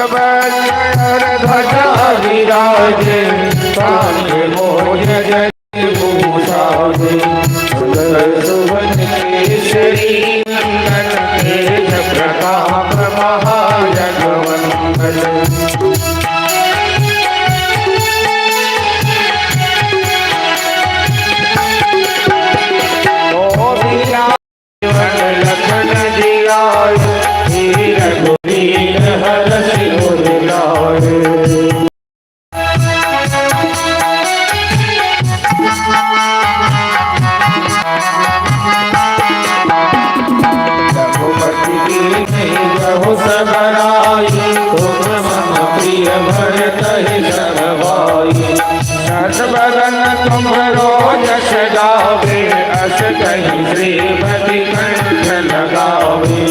वज्र ध्वजा विराजे, कांधे मोज जनेऊ साजे। सुंदर सुवन केसरी नंदन, तेज प्रताप महाजगवंदन। लखन जियाए, श्री रघुवीर हरषि उर लाए। रघुपति कीन्ही बहुत बड़ाई, तुम मम प्रिय भरत सम भाई। सहस बदन तुम्हरो जस गावे, अस कहि श्रीपति कंठ लगावे।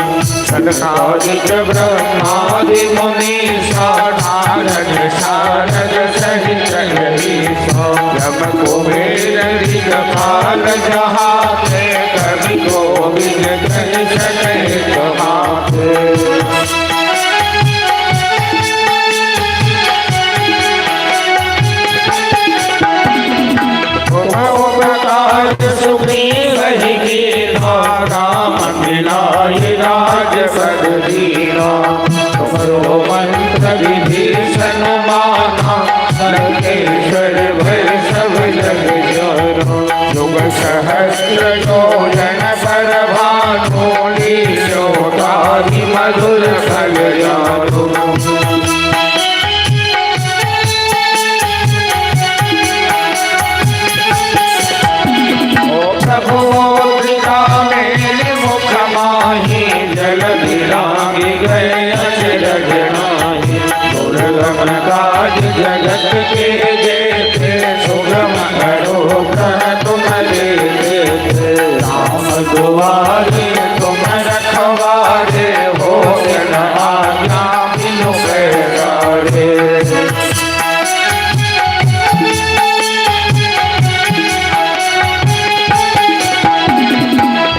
सनकादिक ब्रह्मादि मुनीसा, नारद सारद सहित अहीसा। यम कुबेर दिगपाल जहाते, कवि कोविद कहि सकहि कहाते। तुम उपकार सुग्रीव कीन्हा, राम मिलाए राजपद दीन्हा। तुमरो मंत्र विभीषण माना, लंकेश्वर भय सब जग जाना। युग सहस्र योजन पर भानु, लील्यो ताहि मधुर फल जानु। ओ प्रभु मुद्रिका मेलि मुख माही, जलधि लाँघि गए अचरज नाहीं। दुर्गम काज जगत के जेते, सुगम अनुग्रह तुम्हारे देते। राम दुआरे तुम रखवारे, होत न आज्ञा बिनु पैसारे।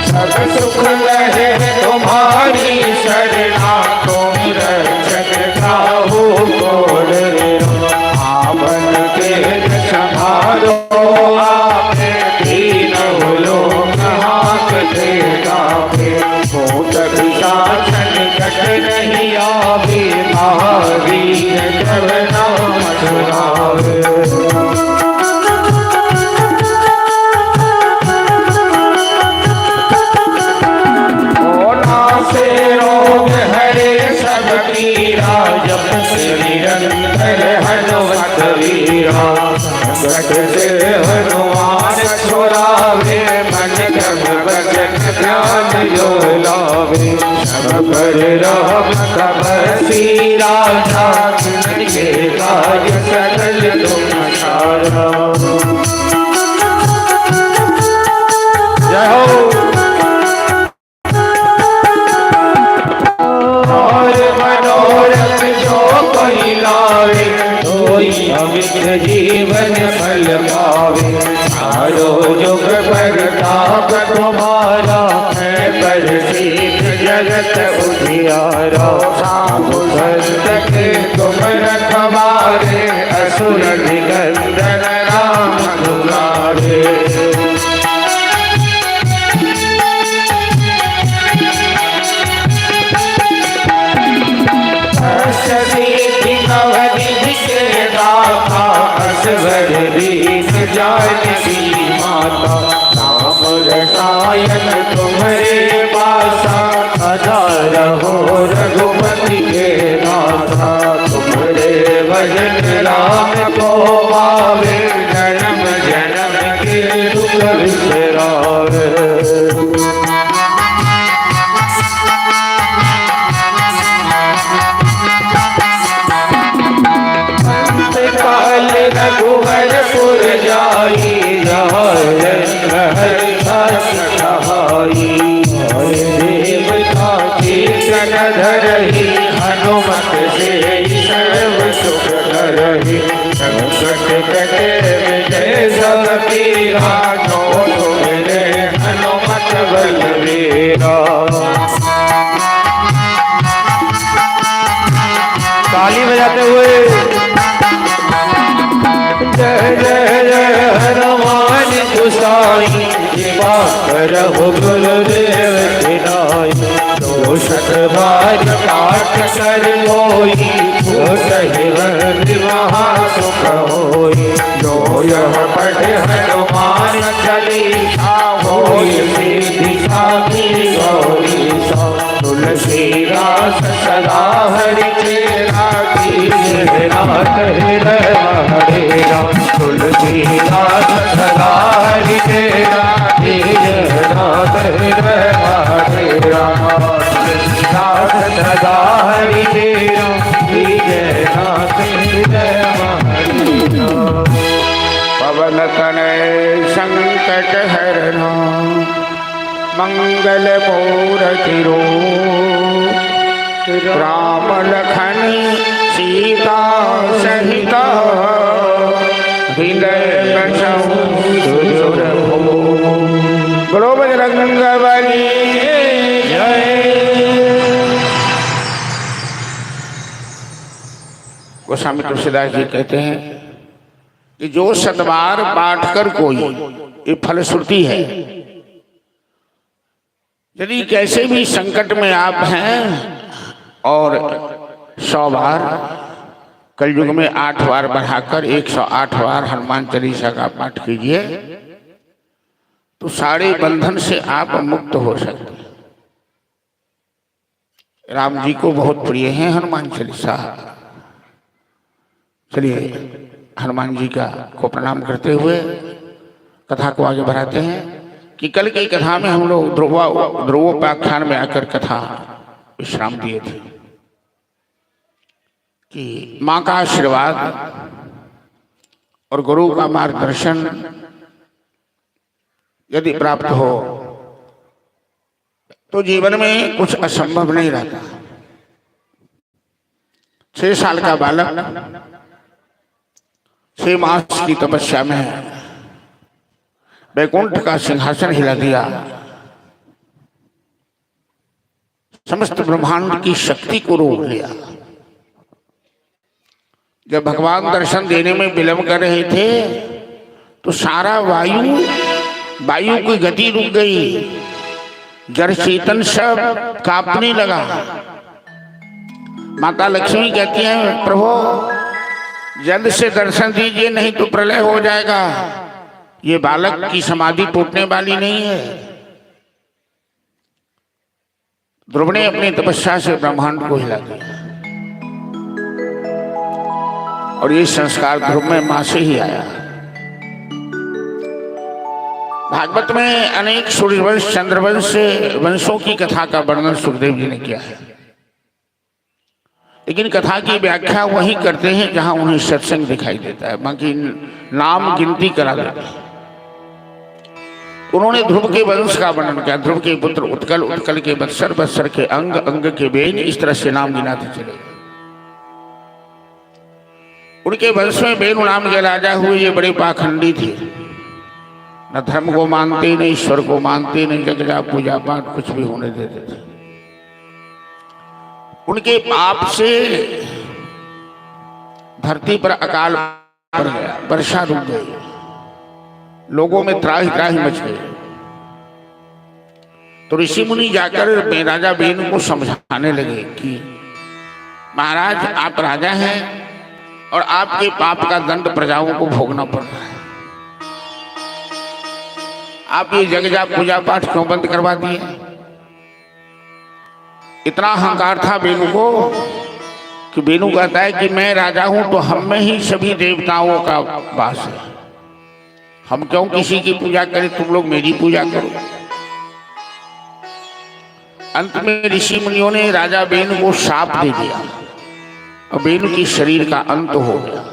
सब सुख लहे तुम्हारी शरणा, तुम रक्षक काहू को डरना। आपन तेज सम्हारो आपे, तीनों लोक हाँकते कांपे। भूत पिशाच निकट नहीं आवे, महावीर जब नाम सुनावे। ओ नासे रोग हरे सब पीरा, जपत निरंतर हनुमत वीरा। संकट से हनुमान छुड़ावे, मन क्रम वचन ध्यान जो लावे। सब पर राम तपस्वी राजा, तिनके काज सकल तुम सारा। जय हो। और मनोरथ जो कोई लावे, कोई अमित जीवन फल पावे। चारो जुग परताप तुम्हारा है, प्रसिद्ध जगत उजियारा। साधु संत के तुम रखवारे, असुर निकंदन राम दुलारे। सिद्धि नवनिधि के दाता, असवर दीन जानकी माता। राम रसायन तुम्हारे पासा, सदा रहो रघुपति के दासा। तुम्हारे भजन राम को पावे, जन्म जन्म के दुख बिसरावे। काल रघुवरपुर जाई, हरि कहाई। देवता कीर्तन धरही, हनुमत से सर्व सुख करही। संकट कटे मिटे सब पीरा, जो सुमिरे हनुमत बलबीरा। जाई, कृपा करहु गुरुदेव की नाई। जो शत बार पाठ कर कोई, छूटहि बंधि महा सुख होई। जो यह पढ़े हनुमान चालीसा, होई सिद्धि साखी गौरीसा। तुलसीदास सदा हरि चेरा, कीजिए नाथ हृदय महडेरा। तुलसीदास सदा हरि चेरा, कीजिए नाथ हृदय महडेरा। तुलसीदास सदा हरि चेरा, कीजिए नाथ हृदय महडेरा। पवन तनय संकट हरना, मंगल मूर्ति रूप, राम लखन सीता सहित, हृदय बसहु सुर भूप। बोलो बजरंग बली जय। गोस्वामी तुलसीदास जी कहते हैं कि जो शतबार पाठ कर कोई, ये फलश्रुति है, यदि कैसे भी संकट में आप हैं और 100 बार, कलयुग में 8 बार बढ़ाकर 108 बार हनुमान चालीसा का पाठ कीजिए तो सारे बंधन से आप मुक्त हो सकते हैं। राम जी को बहुत प्रिय है हनुमान चालीसा। चलिए हनुमान जी का को प्रणाम करते हुए कथा को आगे बढ़ाते हैं कि कल की कथा में हम लोग ध्रुवोपाख्यान में आकर कथा विश्राम दिए थे कि माँ का आशीर्वाद और गुरु का मार्गदर्शन यदि प्राप्त हो तो जीवन में कुछ असंभव नहीं रहता। 6 साल का बालक 6 मास की तपस्या में वैकुंठ का सिंहासन हिला दिया, समस्त ब्रह्मांड की शक्ति को रोक लिया। जब भगवान दर्शन देने में विलंब कर रहे थे तो सारा वायु वायु की गति रुक गई, जड़ चेतन सब कांपने लगा। माता लक्ष्मी कहती हैं, प्रभु जल्द से दर्शन दीजिए नहीं तो प्रलय हो जाएगा। ये बालक की समाधि टूटने वाली नहीं है। ध्रुव ने अपनी तपस्या से ब्रह्मांड को हिला दिया और ये संस्कार ध्रुव में मां से ही आया। भागवत में अनेक सूर्यवंश चंद्रवंश वंशों की कथा का वर्णन सुखदेव जी ने किया है, लेकिन कथा की व्याख्या वही करते हैं जहां उन्हें सत्संग दिखाई देता है, बाकी नाम गिनती करा देते हैं। उन्होंने ध्रुव के वंश का वर्णन किया। ध्रुव के पुत्र उत्कल, उत्कल के बत्सर, बत्सर के अंग, अंग के बेन, इस तरह से नाम गिनाते चले। उनके वंश में बेनु नाम के राजा हुए। ये बड़े पाखंडी थे, न धर्म को मानते, न ईश्वर को मानते, न जगजा पूजा पाठ कुछ भी होने देते थे। उनके पाप से धरती पर अकाल पड़ गया, वर्षा रुक गई, लोगों में त्राही त्राही मच गई। तो ऋषि मुनि जाकर राजा बेन को समझाने लगे कि महाराज आप राजा हैं और आपके पाप का दंड प्रजाओं को भोगना पड़ रहा है। आप ये जगजा पूजा पाठ क्यों बंद करवा दिए? इतना अहंकार था बेनु को कि बेनु कहता है कि मैं राजा हूं तो हम में ही सभी देवताओं का वास है, हम क्यों किसी की पूजा करें, तुम लोग मेरी पूजा करो। अंत में ऋषि मुनियों ने राजा बेनु को शाप दे दिया और बेनु की शरीर का अंत हो गया।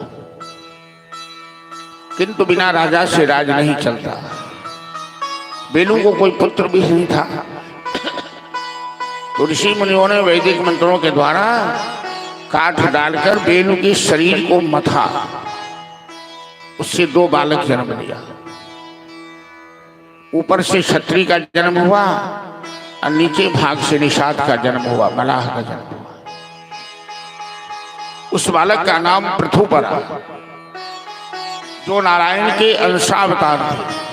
किंतु बिना राजा से राज नहीं चलता। बेनु को कोई पुत्र भी नहीं था, तो ऋषि मुनियों ने वैदिक मंत्रों के द्वारा काठ डालकर बेनु के शरीर को मथा, उससे 2 बालक जन्म लिया। ऊपर से क्षत्रिय का जन्म हुआ और नीचे भाग से निषाद का जन्म हुआ, मलाह का जन्म हुआ। उस बालक का नाम पृथु पड़ा, जो नारायण के अंशावतार थे।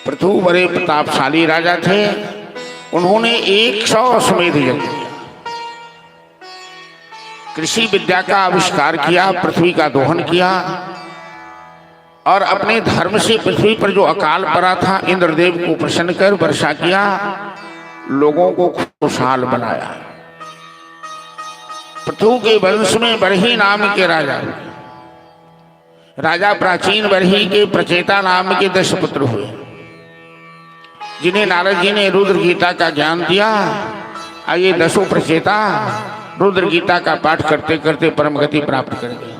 पृथु बड़े प्रतापशाली राजा थे। उन्होंने 100 अश्वमेध यज्ञ किया, कृषि विद्या का आविष्कार किया, पृथ्वी का दोहन किया और अपने धर्म से पृथ्वी पर जो अकाल पड़ा था इंद्रदेव को प्रसन्न कर वर्षा किया, लोगों को खुशहाल बनाया। पृथु के वंश में बरही नाम के राजा हुए। राजा प्राचीन बरही के प्रचेता नाम के 10 पुत्र हुए, जिन्हें नारद जी ने रुद्र गीता का ज्ञान दिया। आइए 10 प्रचेता रुद्र गीता का पाठ करते करते परम गति प्राप्त कर गए।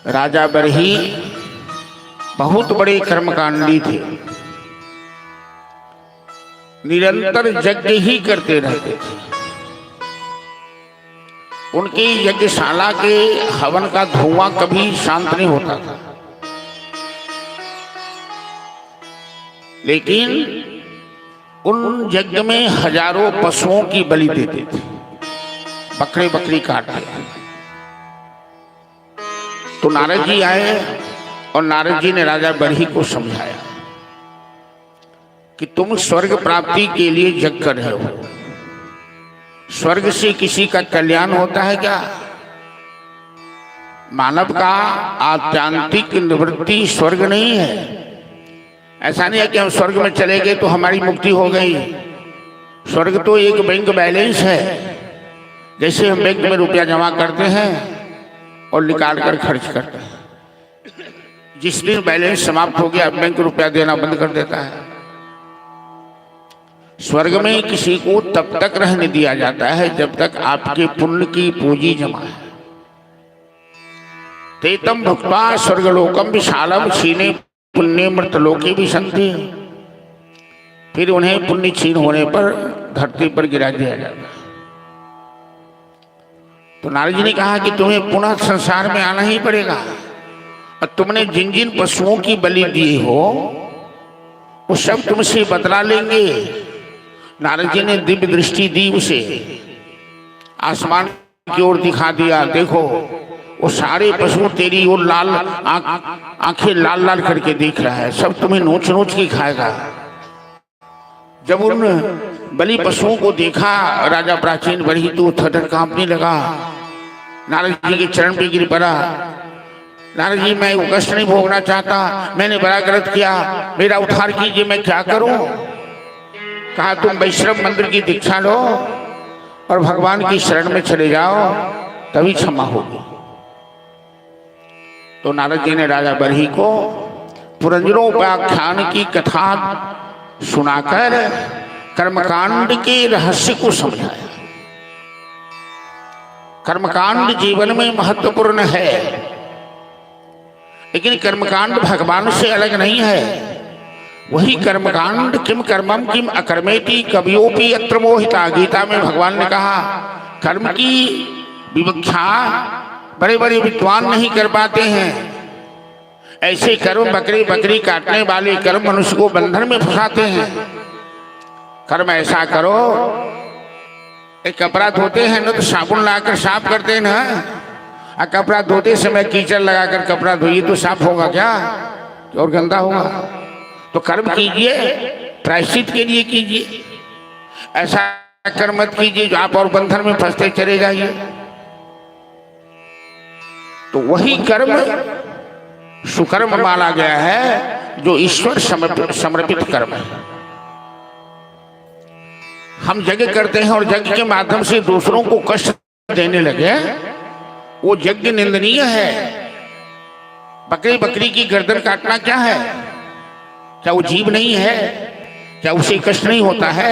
राजा बरही बहुत बड़े कर्मकांडी थे, निरंतर यज्ञ ही करते रहते थे। उनकी यज्ञशाला के हवन का धुआं कभी शांत नहीं होता था। लेकिन उन यज्ञ में हजारों पशुओं की बलि देते थे, बकरे बकरी काटते थे। तो नारद जी आए और नारद जी ने राजा बरही को समझाया कि तुम स्वर्ग प्राप्ति के लिए यज्ञ कर रहे हो, स्वर्ग से किसी का कल्याण होता है क्या? मानव का आत्यांतिक निवृत्ति स्वर्ग नहीं है। ऐसा नहीं है कि हम स्वर्ग में चले गए तो हमारी मुक्ति हो गई। स्वर्ग तो एक बैंक बैलेंस है, जैसे हम बैंक में रुपया जमा करते हैं और निकाल कर खर्च करते हैं। जिस दिन बैलेंस समाप्त हो गया, बैंक रुपया देना बंद कर देता है। स्वर्ग में किसी को तब तक रहने दिया जाता है जब तक आपके पुण्य की पूंजी जमा है। तेतम भुक्त्वा स्वर्गलोकम विशालम क्षीणे पुण्य मृतलोके भी संति। फिर उन्हें पुण्य क्षीण होने पर धरती पर गिरा दिया जाता है। तो नारद जी ने कहा कि तुम्हें पुनः संसार में आना ही पड़ेगा और तुमने जिन जिन पशुओं की बलि दी हो वो सब तुमसे बदला लेंगे। नारद जी ने दिव्य दृष्टि दी, उसे आसमान की ओर दिखा दिया, देखो वो सारे पशु तेरी ओर लाल आंखें लाल लाल करके देख रहा है, सब तुम्हें नोच नोच के खाएगा। जब उन बलि पशुओं को देखा राजा प्राचीन बरही तो थर कांपने लगा, नारद जी के चरण पे गिर पड़ा। नारद जी, मैं वो कष्ट नहीं भोगना चाहता, मैंने बड़ा गलत किया, मेरा उद्धार कीजिए, मैं क्या करूं? कहा तुम वैष्णव मंदिर की दीक्षा लो और भगवान की शरण में चले जाओ, तभी क्षमा होगी। तो नारद जी ने राजा बरही को पुरंजनोपाख्यान की कथा सुनाकर कर्मकांड के रहस्य को समझाया। कर्मकांड जीवन में महत्वपूर्ण है, लेकिन कर्मकांड भगवान से अलग नहीं है। वही कर्मकांड किम कर्मम किम अकर्मेति कवियोपि अत्र मोहिता। गीता में भगवान ने कहा कर्म की विवक्षा बड़े बड़े विद्वान नहीं कर पाते हैं। ऐसे कर्म बकरी बकरी काटने वाले कर्म मनुष्य को बंधन में फंसाते हैं। कर्म ऐसा करो, एक कपड़ा धोते हैं ना तो साबुन लाकर साफ करते हैं ना, और कपड़ा धोते समय कीचड़ लगाकर कपड़ा धोइए तो साफ होगा क्या? और गंदा होगा। तो कर्म कीजिए, प्रायश्चित के लिए कीजिए, ऐसा कर्म मत कीजिए जो आप और बंधन में फंसते चले जाइए। तो वही कर्म सुकर्म माना गया है जो ईश्वर समर्पित कर्म है। हम यज्ञ करते हैं और यज्ञ के माध्यम से दूसरों को कष्ट देने लगे, वो यज्ञ निंदनीय है। बकरी बकरी की गर्दन काटना क्या है? क्या वो जीव नहीं है? क्या उसे कष्ट नहीं होता है?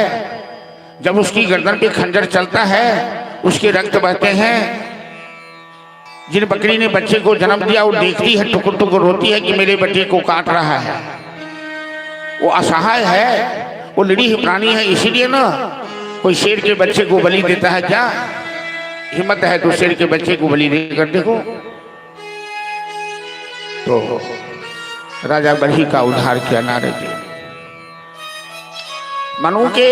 जब उसकी गर्दन पे खंजर चलता है, उसके रक्त बहते हैं। जिन बकरी ने बच्चे को जन्म दिया वो देखती है, टुकुर टुकुर रोती है कि मेरे बच्चे को काट रहा है। वो असहाय है, वो निरीह प्राणी है, इसीलिए ना कोई शेर के बच्चे को बलि देता है क्या? हिम्मत है तो शेर के बच्चे को बलि देकर देखो। तो राजा बरही का उद्धार किया नारद जी। मनु के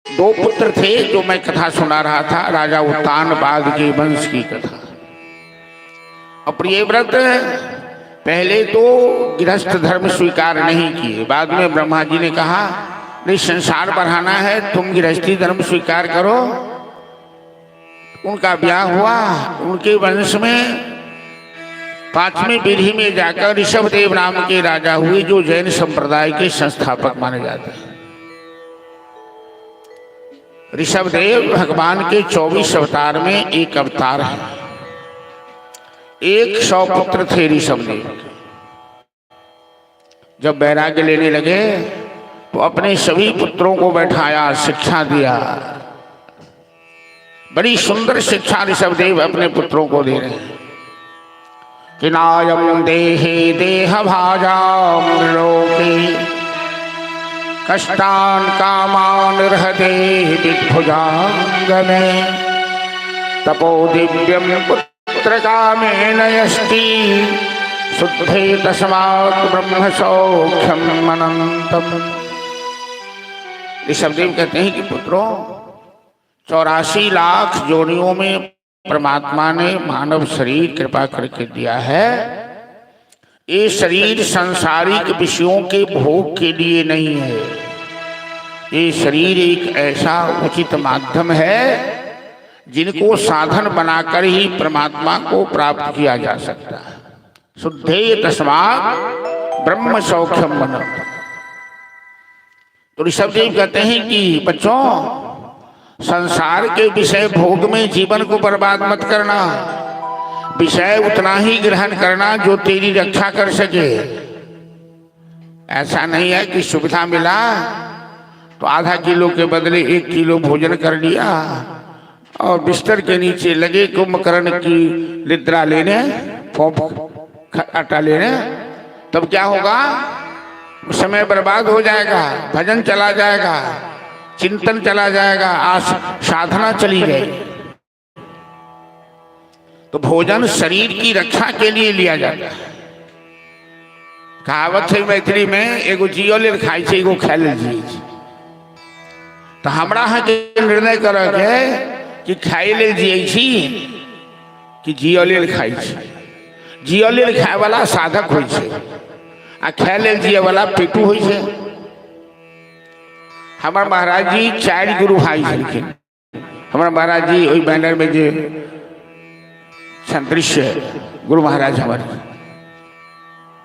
2 पुत्र थे जो मैं कथा सुना रहा था, राजा उत्तानपाद के वंश की कथा। और प्रियव्रत पहले तो गृहस्थ धर्म स्वीकार नहीं किए, बाद में ब्रह्मा जी ने कहा नहीं, संसार बढ़ाना है, तुम गृहस्थी धर्म स्वीकार करो। उनका ब्याह हुआ, उनके वंश में 5वीं पीढ़ी में जाकर ऋषभदेव नाम के राजा हुए, जो जैन संप्रदाय के संस्थापक माने जाते हैं। ऋषभदेव भगवान के 24 अवतार में एक अवतार है। 100 पुत्र थे ऋषभदेव के। जब वैराग्य लेने लगे तो अपने सभी पुत्रों को बैठाया, शिक्षा दिया। बड़ी सुंदर शिक्षा ऋषभदेव अपने पुत्रों को दे रहे हैं कि नायम देहे देह भाजाम लोके कष्टान कामान रहते विभुजांगमे तपो दिव्यम पुत्र कामेन यष्टि शुद्धे तस्मात् ब्रह्म सौख्यम अनंतम। ऋषभदेव कहते हैं कि पुत्रों, 84 लाख जोनियों में परमात्मा ने मानव शरीर कृपा करके दिया है। ये शरीर सांसारिक विषयों के भोग के लिए नहीं है। ये शरीर एक ऐसा उचित माध्यम है जिनको साधन बनाकर ही परमात्मा को प्राप्त किया जा सकता है। शुद्धे तस्मात् ब्रह्म सौख्यम मनम। तो ऋषभदेव कहते हैं कि बच्चों, संसार के विषय भोग में जीवन को बर्बाद मत करना। विषय उतना ही ग्रहण करना जो तेरी रक्षा कर सके। ऐसा नहीं है कि सुविधा मिला तो आधा किलो के बदले 1 किलो भोजन कर लिया और बिस्तर के नीचे लगे कुंभकर्ण की निद्रा लेने, फोप आटा लेने। तब क्या होगा? समय बर्बाद हो जाएगा, भजन चला जाएगा, चिंतन चला जाएगा, आस साधना चली जाएगी। तो भोजन शरीर की रक्षा के लिए लिया जाता है। कहावत है मैथिली में, एगो जियो लेल खाइ छै, एगो खाए लेल जियै छै। तो हमरा अहाँके निर्णय करऽ के कि खाइ लेल जियै छी कि जियो लेल खाइ छी। जियो लेल खाय वाला साधक होइ छै आ खाय लेल जियै वाला पेटू होइ छै। हमर महाराज जी चारि गुरु भाई छलखिन। हमर महाराज जी ओहि बैनर में जे दृश्य गुरु महाराज हमर,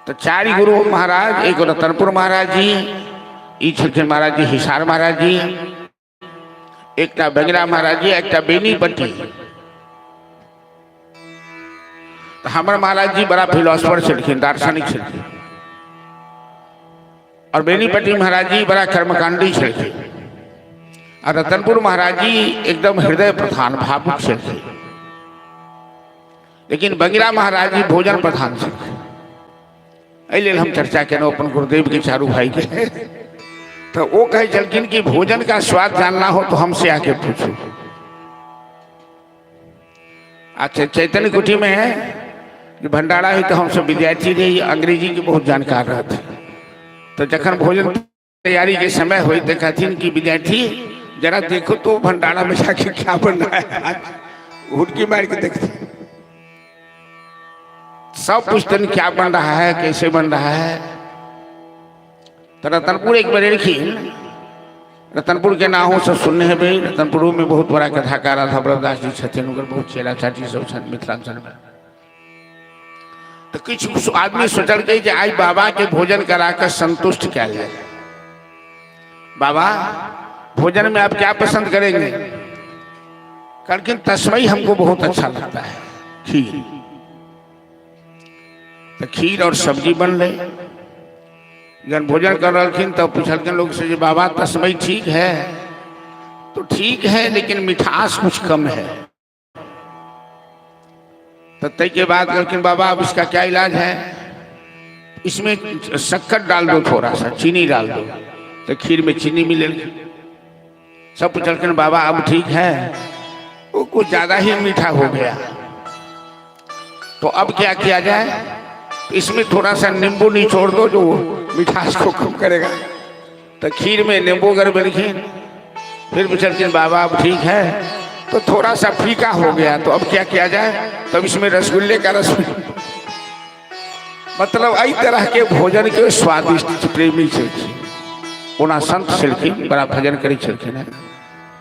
तो चारि गुरु महाराज, एक रतनपुर महाराज जी, ई छलखिन महाराज जी हिसार महाराज जी, एकटा बंगरा महाराज जी, एकटा बेनीपट्टी। तो हमर महाराज जी बड़ा फिलोसफर छलखिन, दार्शनिक छलखिन और बेनीपट्टी महाराज जी बड़ा कर्मकांडी छलखिन और रतनपुर महाराज जी एकदम हृदय प्रधान भावुक छलखिन। लेकिन बंगिरा महाराज जी भोजन प्रधान छलखिन। एहि लेल हम चर्चा केलहुँ अपन गुरुदेव के चारू भाई के। तो वो कहै छलखिन कि भोजन का स्वाद जानना हो तो हमसे आके पूछो। अच्छा, चैतन्य कुटी में जो भंडारा है तो हम सब विद्यार्थी रही, अंग्रेजी के बहुत जानकार रहते। तो जखन भोजन तैयारी के समय हुई तो कहथिन कि विद्यार्थी, जरा देखो तो भंडारा में जाके क्या बन रहा है। हुड़की मार के देखते, सब पूछते क्या बन रहा है, कैसे बन रहा है। तो रतनपुर एक बेर एलखिन। रतनपुर के नाम सब सुनने हेबै। रतनपुरो में बहुत बड़ा कथाकार राधा प्रभुदास जी छथिन, हुनकर बहुत चेला चाटी सब छनि मिथिलांचल में। तो किछु आदमी सोचलकै जे आइ बाबा के भोजन करा कऽ संतुष्ट कयल जाय। बाबा, भोजन में आप क्या पसंद करेंगे? कहलखिन, तस्मई हमको बहुत अच्छा लगता है, खीर। तो खीर और सब्जी बनलै। जब भोजन कर रहलखिन तब पूछलखिन लोग से जे बाबा, तस्मई ठीक है? तो ठीक है, लेकिन मिठास कुछ कम है। तो तई के बाद कहलखिन, बाबा, अब इसका क्या इलाज है? इसमें शक्कर डाल दो, थोड़ा सा चीनी डाल दो। तो खीर में चीनी मिले। सब पूछलखिन, बाबा, अब ठीक है? वो कुछ ज्यादा ही मीठा हो गया। तो अब क्या किया जाए? इसमें थोड़ा सा नींबू निचोड़ दो जो मिठास को कम करेगा। तो खीर में नींबू गरबेलखिन। फिर पूछलखिन, बाबा, अब ठीक है? तो थोड़ा सा फीका हो गया। तो अब क्या किया जाए? तब इसमें रसगुल्ले का रस। मतलब एहि तरह के भोजन के स्वादिष्ट प्रेमी छलखिन। ओना संत छलखिन, बड़ा भजन करै छलखिन हेँ,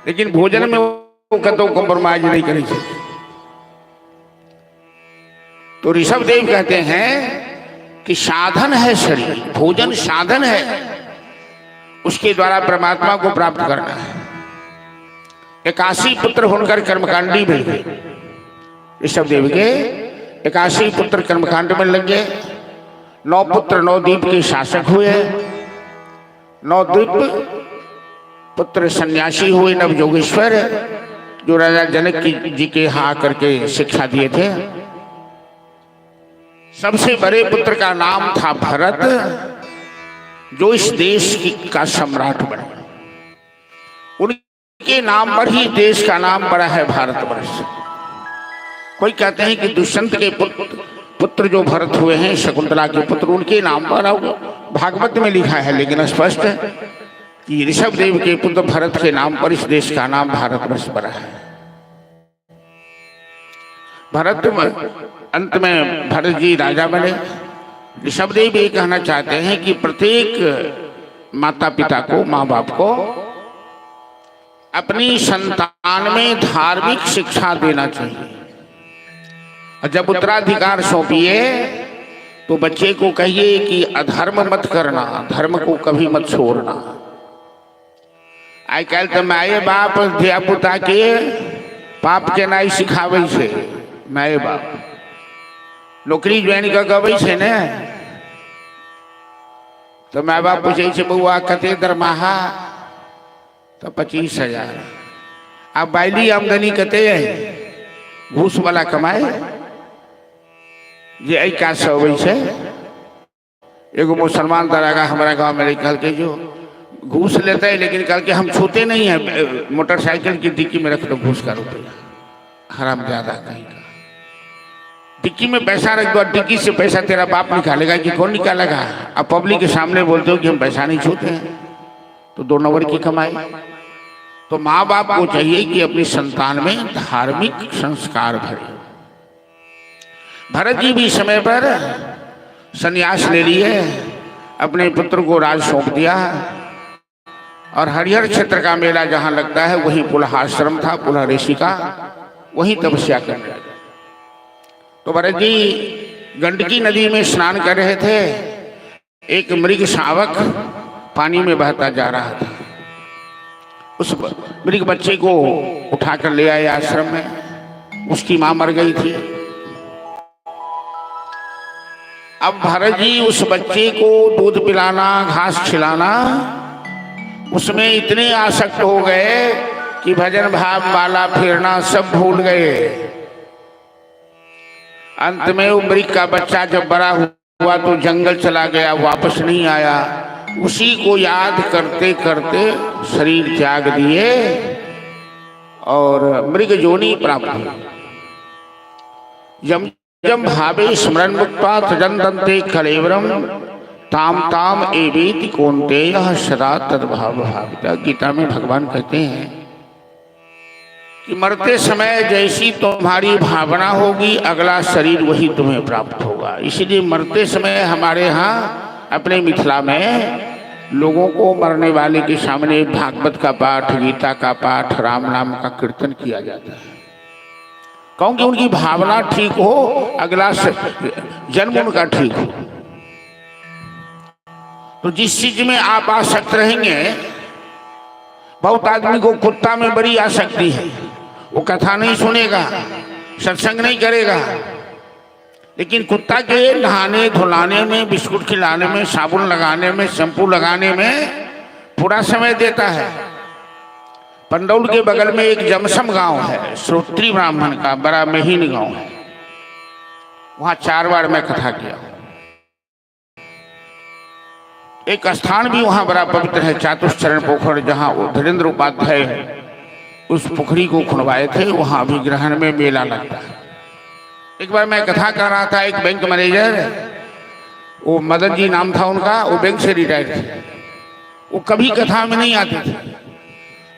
लेकिन भोजन में ओ कतौ कॉम्प्रोमाइज नहीं करै छलखिन। तो ऋषभदेव कहते हैं कि साधन है शरीर, भोजन साधन है, उसके द्वारा परमात्मा को प्राप्त करना है। 81 पुत्र होकर कर्मकांडी मिल गए। ऋषभदेव के 81 पुत्र कर्मकांड में लग गए। 9 पुत्र 9 द्वीप के शासक हुए, 9 द्वीप पुत्र सन्यासी हुए, नव जोगेश्वर जो राजा जनक जी के यहाँ करके शिक्षा दिए थे। सबसे बड़े पुत्र का नाम था भरत, जो इस देश का सम्राट बने। उनके नाम पर ही देश का नाम पड़ा है भारतवर्ष। कोई कहते हैं कि दुष्यंत के पुत्र जो भरत हुए हैं, शकुंतला के पुत्र, उनके नाम पर भागवत में लिखा है, लेकिन स्पष्ट है कि ऋषभदेव के पुत्र भरत के नाम पर इस देश का नाम भारतवर्ष पड़ा है। भरत अंत में भरत जी राजा बने। ऋषभदेव ये कहना चाहते हैं कि प्रत्येक माता पिता को, माँ बाप को अपनी संतान में धार्मिक शिक्षा देना चाहिए। और जब उत्तराधिकार सौंपिए तो बच्चे को कहिए कि अधर्म मत करना, धर्म को कभी मत छोड़ना। आइ काल्हि तऽ माये बाप धिया पुता के पाप केनाइ सिखाबै छै। माये बाप नौकरी ज्वाइन कऽ के अबै छै ने, तऽ माय बाप पूछै छै, बौआ कते दरमाहा? तऽ 25,000। आ बाइली आमदनी कते है? घूस वाला कमाइ जे एहि काजसँ अबै छै। एगो मुसलमान दरागा हमारा गांव में कहलकै जो घूस लेते है, लेकिन कहलकै हम छूते नहीं है, मोटरसाइकिल की डिक्की में रख दो घूस का रुपया। हराम ज्यादा कहीं का, डिक्की में पैसा रख दो। डिक्की से पैसा तेरा बाप निकालेगा कि कौन निकालेगा? अब पब्लिक के सामने बोलते हो कि हम पैसा नहीं छूते हैं, तो दो नंबर की कमाई। तो माँ बाप को चाहिए कि अपनी संतान में धार्मिक संस्कार भरे। भरत जी भी समय पर संन्यास ले लिए, अपने पुत्र को राज सौंप दिया और हरिहर क्षेत्र का मेला जहां लगता है वहीं पुलहाश्रम था, पुलह ऋषि का, वहीं तपस्या करने लगे। तो भरत जी गंडकी नदी में स्नान कर रहे थे, एक मृग शावक पानी में बहता जा रहा था। उस मृग बच्चे को उठाकर ले आए आश्रम में। उसकी मां मर गई थी। अब भरत जी उस बच्चे को दूध पिलाना, घास खिलाना, उसमें इतने आसक्त हो गए कि भजन भाव माला फेरना सब भूल गए। अंत में वो मृग का बच्चा जब बड़ा हुआ तो जंगल चला गया, वापस नहीं आया। उसी को याद करते करते शरीर त्याग दिए और मृग योनि प्राप्त हुई। यम यम भावे स्मरण मुक्त्वा त्यजन्ते कलेवरम ताम ताम एवेति कौन्तेय सदा तद्भाव भाविता। गीता में भगवान कहते हैं कि मरते समय जैसी तुम्हारी भावना होगी, अगला शरीर वही तुम्हें प्राप्त होगा। इसलिए मरते समय हमारे यहाँ अपने मिथिला में लोगों को मरने वाले के सामने भागवत का पाठ, गीता का पाठ, राम नाम का कीर्तन किया जाता है, क्योंकि उनकी भावना ठीक हो, अगला जन्म उनका ठीक हो। तो जिस चीज में आप आसक्त रहेंगे, बहुत आदमी को कुत्ता में बड़ी आसक्ति है, वो कथा नहीं सुनेगा, सत्संग नहीं करेगा, लेकिन कुत्ता के नहाने धुलाने में, बिस्कुट खिलाने में, साबुन लगाने में, शैम्पू लगाने में पूरा समय देता है। पंडौल के बगल में एक जमसम गांव है, श्रोत्री ब्राह्मण का बड़ा महीन गांव है। वहां 4 बार मैं कथा किया। एक स्थान भी वहां बड़ा पवित्र है, चातुश्चरण पोखर, जहां धीरेन्द्र उपाध्याय उस पोखरी को खुनवाए थे, वहां भी ग्रहण में मेला लगता है। एक बार मैं कथा कर रहा था, एक बैंक मैनेजर, वो मदन जी नाम था उनका, वो बैंक से रिटायर थे। वो कभी कथा में नहीं आते थे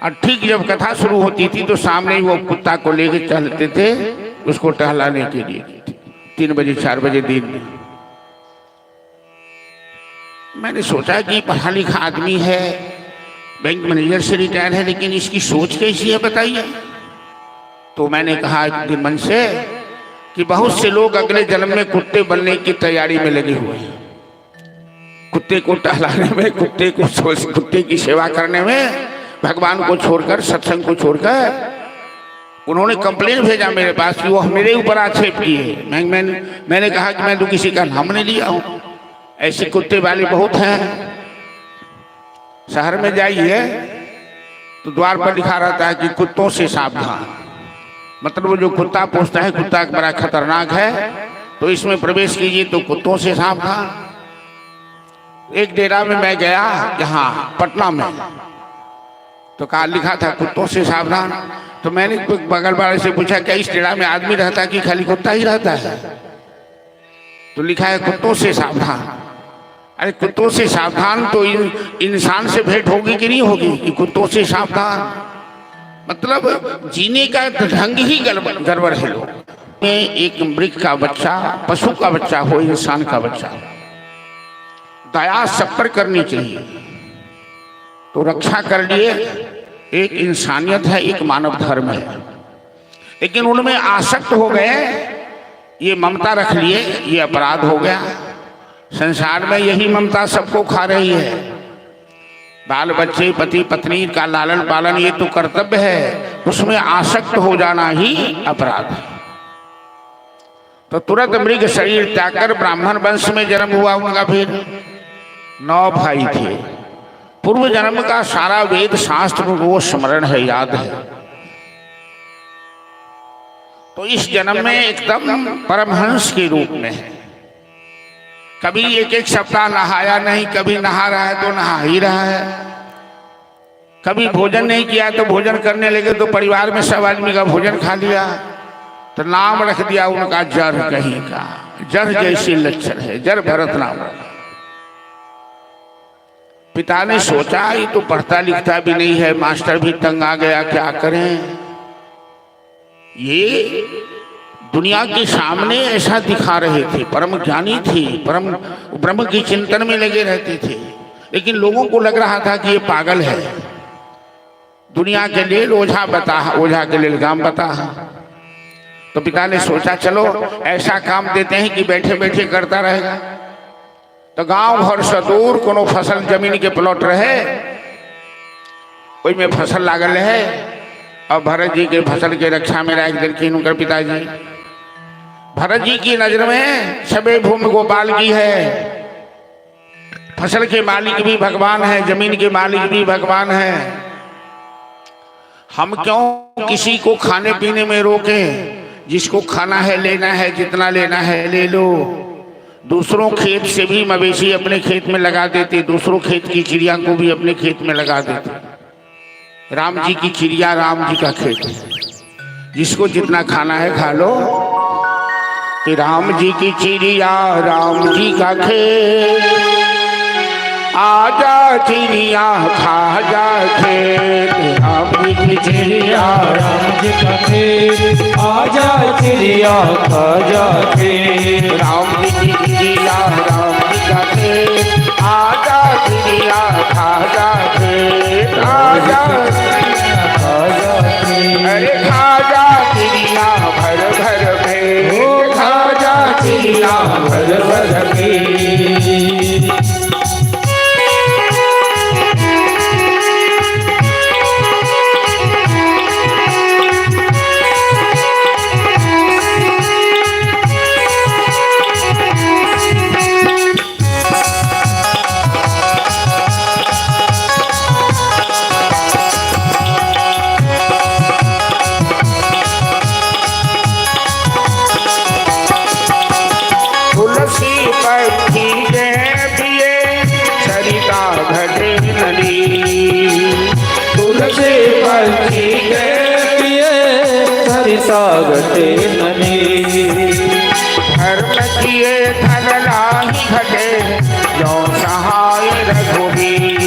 और ठीक जब कथा शुरू होती थी तो सामने ही वो कुत्ता को लेके चलते थे उसको टहलाने के लिए, 3 बजे 4 बजे दिन में। मैंने सोचा कि पढ़ा लिखा आदमी है, बैंक मैनेजर से रिटायर है, लेकिन इसकी सोच कैसी है बताइए। तो मैंने कहा एक दिन मन से कि बहुत से लोग अगले जन्म में कुत्ते बनने की तैयारी में लगे हुए हैं। कुत्ते को टहलाने में, कुत्ते को कुत्ते की सेवा करने में, भगवान को छोड़कर, सत्संग को छोड़कर। उन्होंने कंप्लेन भेजा मेरे पास कि वो मेरे ऊपर आक्षेप किए। मैंने कहा कि मैं तो किसी का नाम नहीं लिया हूँ। ऐसे कुत्ते वाले बहुत हैं। शहर में जाइए तो द्वार पर लिखा रहता है कि कुत्तों से सावधान। मतलब वो जो कुत्ता पोसता है, कुत्ता बड़ा खतरनाक है, तो इसमें प्रवेश कीजिए तो कुत्तों से सावधान। एक डेरा में मैं गया यहाँ पटना में, तो कहा लिखा था कुत्तों से सावधान। तो मैंने बगल वाले से पूछा, क्या इस डेरा में आदमी रहता है कि खाली कुत्ता ही रहता है? तो लिखा है कुत्तों से सावधान। अरे कुत्तों से सावधान तो इंसान से भेंट होगी कि नहीं होगी कि कुत्तों से सावधान? मतलब जीने का ढंग ही गड़बड़ है लोग में। एक मृग का बच्चा, पशु का बच्चा हो, इंसान का बच्चा हो, दया सब पर करनी चाहिए। तो रक्षा कर लिए एक इंसानियत है, एक मानव धर्म है। लेकिन उनमें आसक्त हो गए, ये ममता रख लिए, ये अपराध हो गया। संसार में यही ममता सबको खा रही है। बाल बच्चे, पति पत्नी का लालन पालन ये तो कर्तव्य है, उसमें आसक्त हो जाना ही अपराध है। तो तुरंत मृग शरीर त्याग कर ब्राह्मण वंश में जन्म हुआ उनका। फिर 9 भाई थे। पूर्व जन्म का सारा वेद शास्त्र वो स्मरण है, याद है। तो इस जन्म में एकदम परमहंस के रूप में है। कभी एक एक सप्ताह नहाया नहीं, कभी नहा रहा है तो नहा ही रहा है। कभी भोजन नहीं किया तो भोजन करने लगे तो परिवार में सब आदमी का भोजन खा लिया। तो नाम रख दिया उनका जर कहीं का, जर जैसे लक्षण है, जर भरत नाम रखा। पिता ने सोचा ये तो पढ़ता लिखता भी नहीं है, मास्टर भी तंग आ गया, क्या करें? ये दुनिया के सामने ऐसा दिखा रहे थे, परम ज्ञानी थे, परम ब्रह्म के चिंतन में लगे रहते थे, लेकिन लोगों को लग रहा था कि ये पागल है। दुनिया के लिए ओझा बता, ओझा के लिए गाम बता। तो पिता ने सोचा चलो ऐसा काम देते हैं कि बैठे बैठे करता रहेगा। तो गांव घर से दूर कोनो फसल जमीन के प्लॉट रहे, ओहिमे फसल लागल रहे और भरत जी के फसल के रक्षा में राख देलखिन उनकर पिताजी। भरत जी की नजर में सबे भूमि गोपाल की है। फसल के मालिक भी भगवान है, जमीन के मालिक भी भगवान है। हम क्यों किसी को खाने पीने में रोकें? जिसको खाना है, लेना है, जितना लेना है ले लो। दूसरों खेत से भी मवेशी अपने खेत में लगा देते, दूसरों खेत की चिड़िया को भी अपने खेत में लगा देते। राम जी की चिड़िया, राम जी का खेत है। जिसको जितना खाना है खा लो। कि राम जी की चिड़िया, राम जी का खेत, आजा चिड़िया खा जा खेत। राम जी की चिड़िया, राम जी का खेत, आजा चिड़िया खा जा खेत। राम जी की चिड़िया, राम जी का खेत, आजा चिड़िया खा जा खेत, आजा खा जा खेत। अरे खा जा चिड़िया भर भर ओ भेट, खा जा चिड़िया भर भर खेत। तुलसी पक्षी के पिए सरिता घटे नदी। तुलसी पक्षी के पिए सरिता घटे नदी। धर्म किए धन नाही घटे जो सहाय रघुवीर।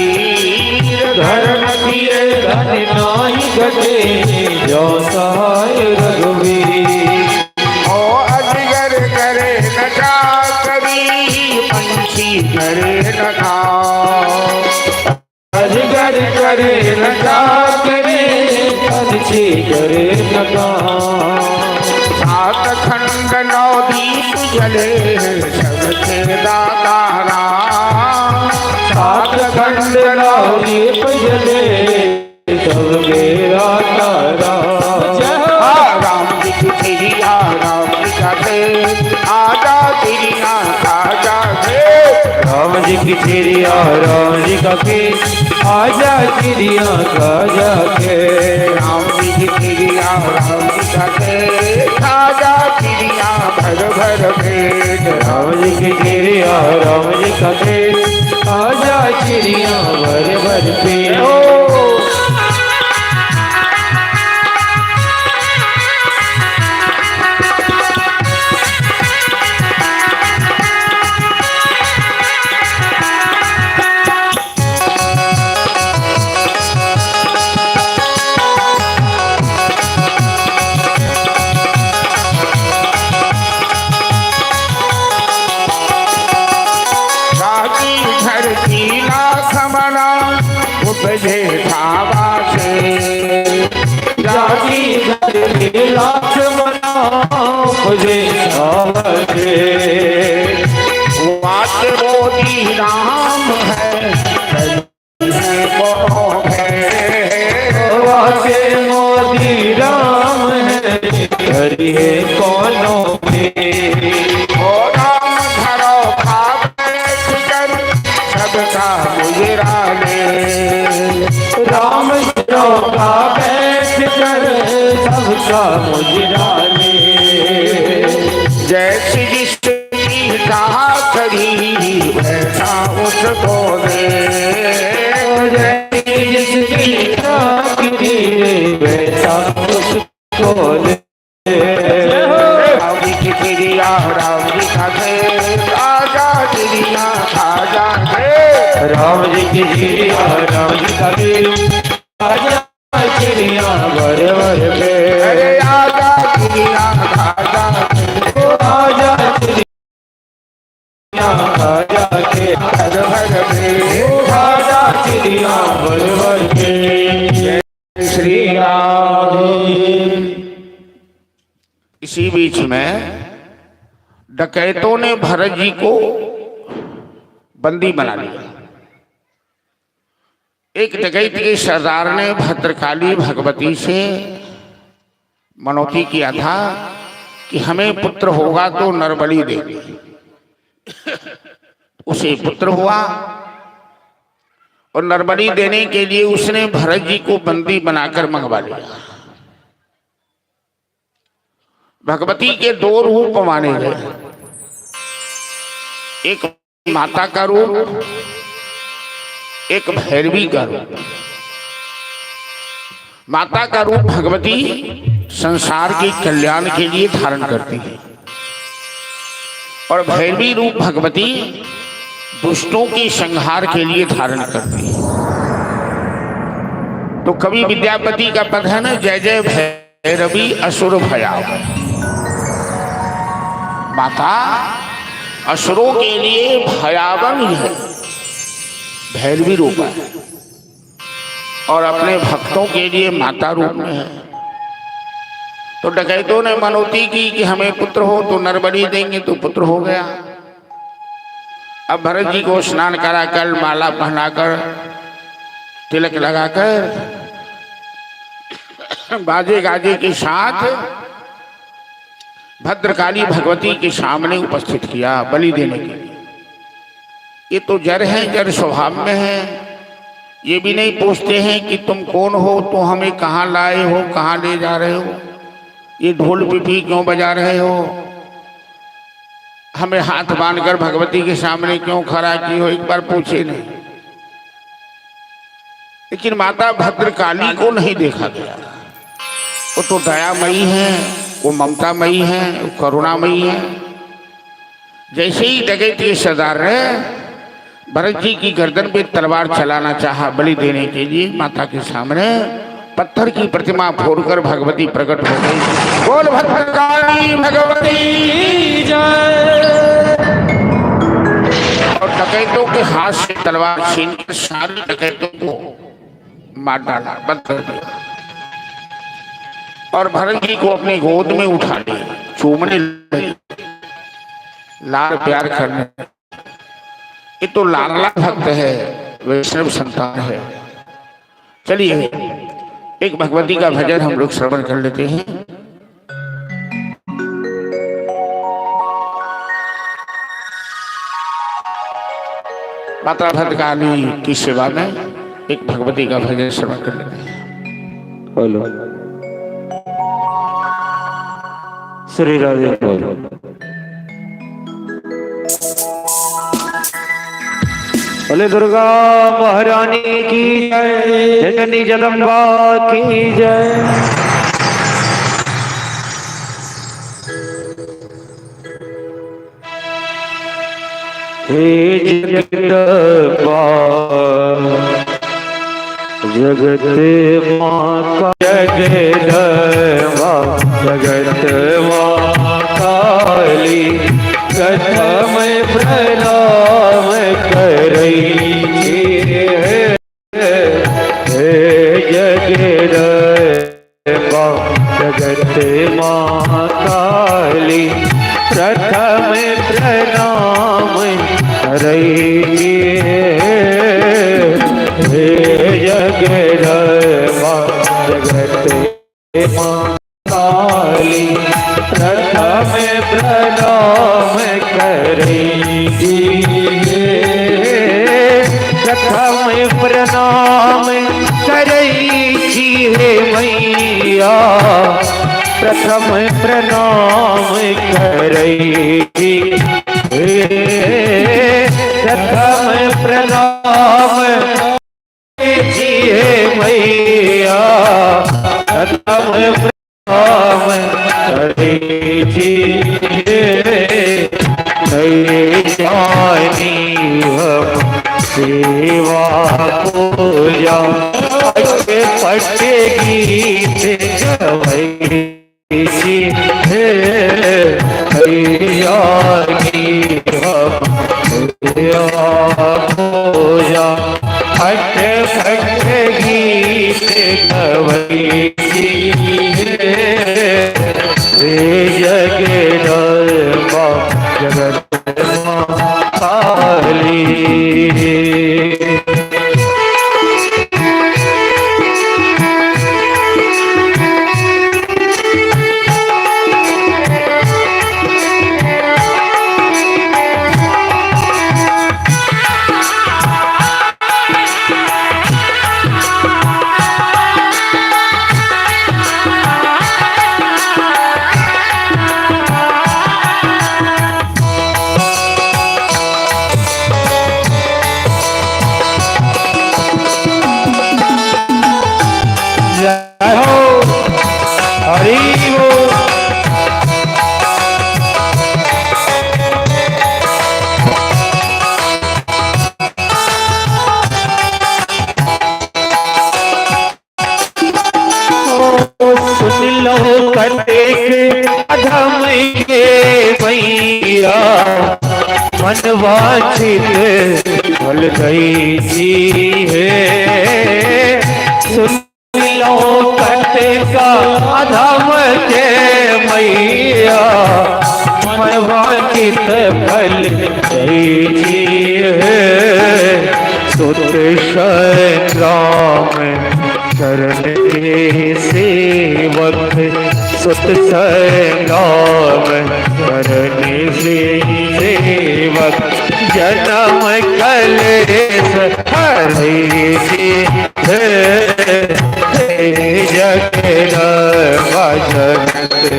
धर्म किए धन नाही घटे जो सहाय रघुवीर। ओ अजगर करे न चाकरी, पंछी करे न काम। करे न चाकरी, अच्छी करे न काम। सात खंड नौ दीप जले सबके दाता राम। सात खंड नौ दीप जले सबके दाता राम। राम जी की चिड़िया राम जी का खेल, आजा चिड़िया आजा खेल। राम जी की चिड़िया राम जी का खेल, आजा चिड़िया आजा खेल। राम जी की चिड़िया राम जी का खेल, आजा चिड़िया भर भर पेट। राम जी की चिड़िया राम जी का खेल, आजा चिड़िया भर भर पेट। राजी धरती लाख मना उपजे खावा से। जाति धरती लाख मना उपजे खावा से। वाच मोदी राम है वाचे मोदी राम है, हरि है कोनो में। ओ राम धरो खावे कर सबका गुजरा ले। राम धरो का बैठ कर सबका मुजरा ले। जैसी जिसकी चाकरी वैसा उसको दे। जैसी जिसकी चाकरी वैसा उसको दे। राम जी की चिड़िया राम जी का खेल, आजा चिड़िया आजा खेल। राम जी की चिड़िया राम जी का खेल, आजा चिड़िया भर भर पेट। अरे आजा चिड़िया आजा खेल, आजा चिड़िया आजा खेल, भर भर पेट। आजा चिड़िया भर भर पेट। श्री राम। इसी बीच में डकैतों ने भरत जी को बंदी बना लिया। एक डकैत के सरदार ने भद्रकाली भगवती से मनौती किया था कि हमें पुत्र होगा तो नरबलि देंगे। उसे पुत्र हुआ और नरबलि देने के लिए उसने भरत जी को बंदी बनाकर मंगवा लिया। भगवती के दो रूप माने गए, एक माता का रूप, एक भैरवी का रूप। माता का रूप भगवती संसार के कल्याण के लिए धारण करती है और भैरवी रूप भगवती दुष्टों के संहार के लिए धारण करती है। तो कवि विद्यापति का पद है ना, जय जय भैरवी असुर भयाव। माता असुरों के लिए भयावन है, भैरवी रूप है, और अपने भक्तों के लिए माता रूप में है। तो डकैतों ने मनौती की कि हमें पुत्र हो तो नरबलि देंगे, तो पुत्र हो गया। अब भरत जी को स्नान कराकर, माला पहनाकर, तिलक लगाकर, बाजे गाजे के साथ भद्रकाली भगवती के सामने उपस्थित किया बलि देने के लिए। ये तो जड़ है, जड़ स्वभाव में है, ये भी नहीं पूछते हैं कि तुम कौन हो, तो हमें कहाँ लाए हो, कहाँ ले जा रहे हो, ये ढोल पिपी क्यों बजा रहे हो, हमें हाथ बांधकर भगवती के सामने क्यों खड़ा की हो, एक बार पूछे नहीं। लेकिन माता भद्रकाली को नहीं देखा गया। वो तो दयामयी है, वो ममतामयी है, वो करुणामयी है। जैसे ही डकैत के सरदार ने भरत जी की गर्दन पे तलवार चलाना चाहा बलि देने के लिए, माता के सामने पत्थर की प्रतिमा फोड़कर भगवती प्रकट हो गई। बोल भद्रकाली भगवती जय। और डकैतों के हाथ से तलवार छीनकर सारे डकैतों को मार डाला, बंद कर दिया और भरत जी को अपनी गोद में उठा लिया, चूमने लगे, लाड़ प्यार करने। ये तो लाडला भक्त है, वैष्णव संतान है। चलिए एक भगवती का भजन हम लोग श्रवण कर लेते हैं। माता भद्रकाली की सेवा में एक भगवती का भजन श्रवण कर लेते हैं। बोलो श्री राधे बोलो। बोले दुर्गा महारानी की जय, जननी जगदम्बा की जय। हे जगदम्बा जगत माता, जगदम्बा जगत माँ काली, प्रथम प्रणाम करई छी हे जगदम्बा जगत माँ काली, प्रथम प्रणाम करई छी हे जगदम्बा जगत माँ काली, प्रथम प्रणाम करई छी, प्रथम प्रणाम करई छी हे मैया, प्रथम प्रणाम करई छी, प्रथम प्रणाम छी हे मैया, प्रथम प्रणाम करई छी। नहीं जानी हम सेवा पूजा, पट गीत गवई छी हे, जानी हम सेवा पूजा, अट पट गीत गवई छी हे जगदम्बा जगत काली। जय हो, हरि बोल। सुन लो कतेक अधम के मैया, मन वांछित फल दई छी हे, सुन लो कतेक अधम के मैया, मन वांछित फल दई छी हे, सुत राम चरण के सेवक, सुत राम चरण से सेवक, जन्म कलेश हरि हे जगदम्बा जगत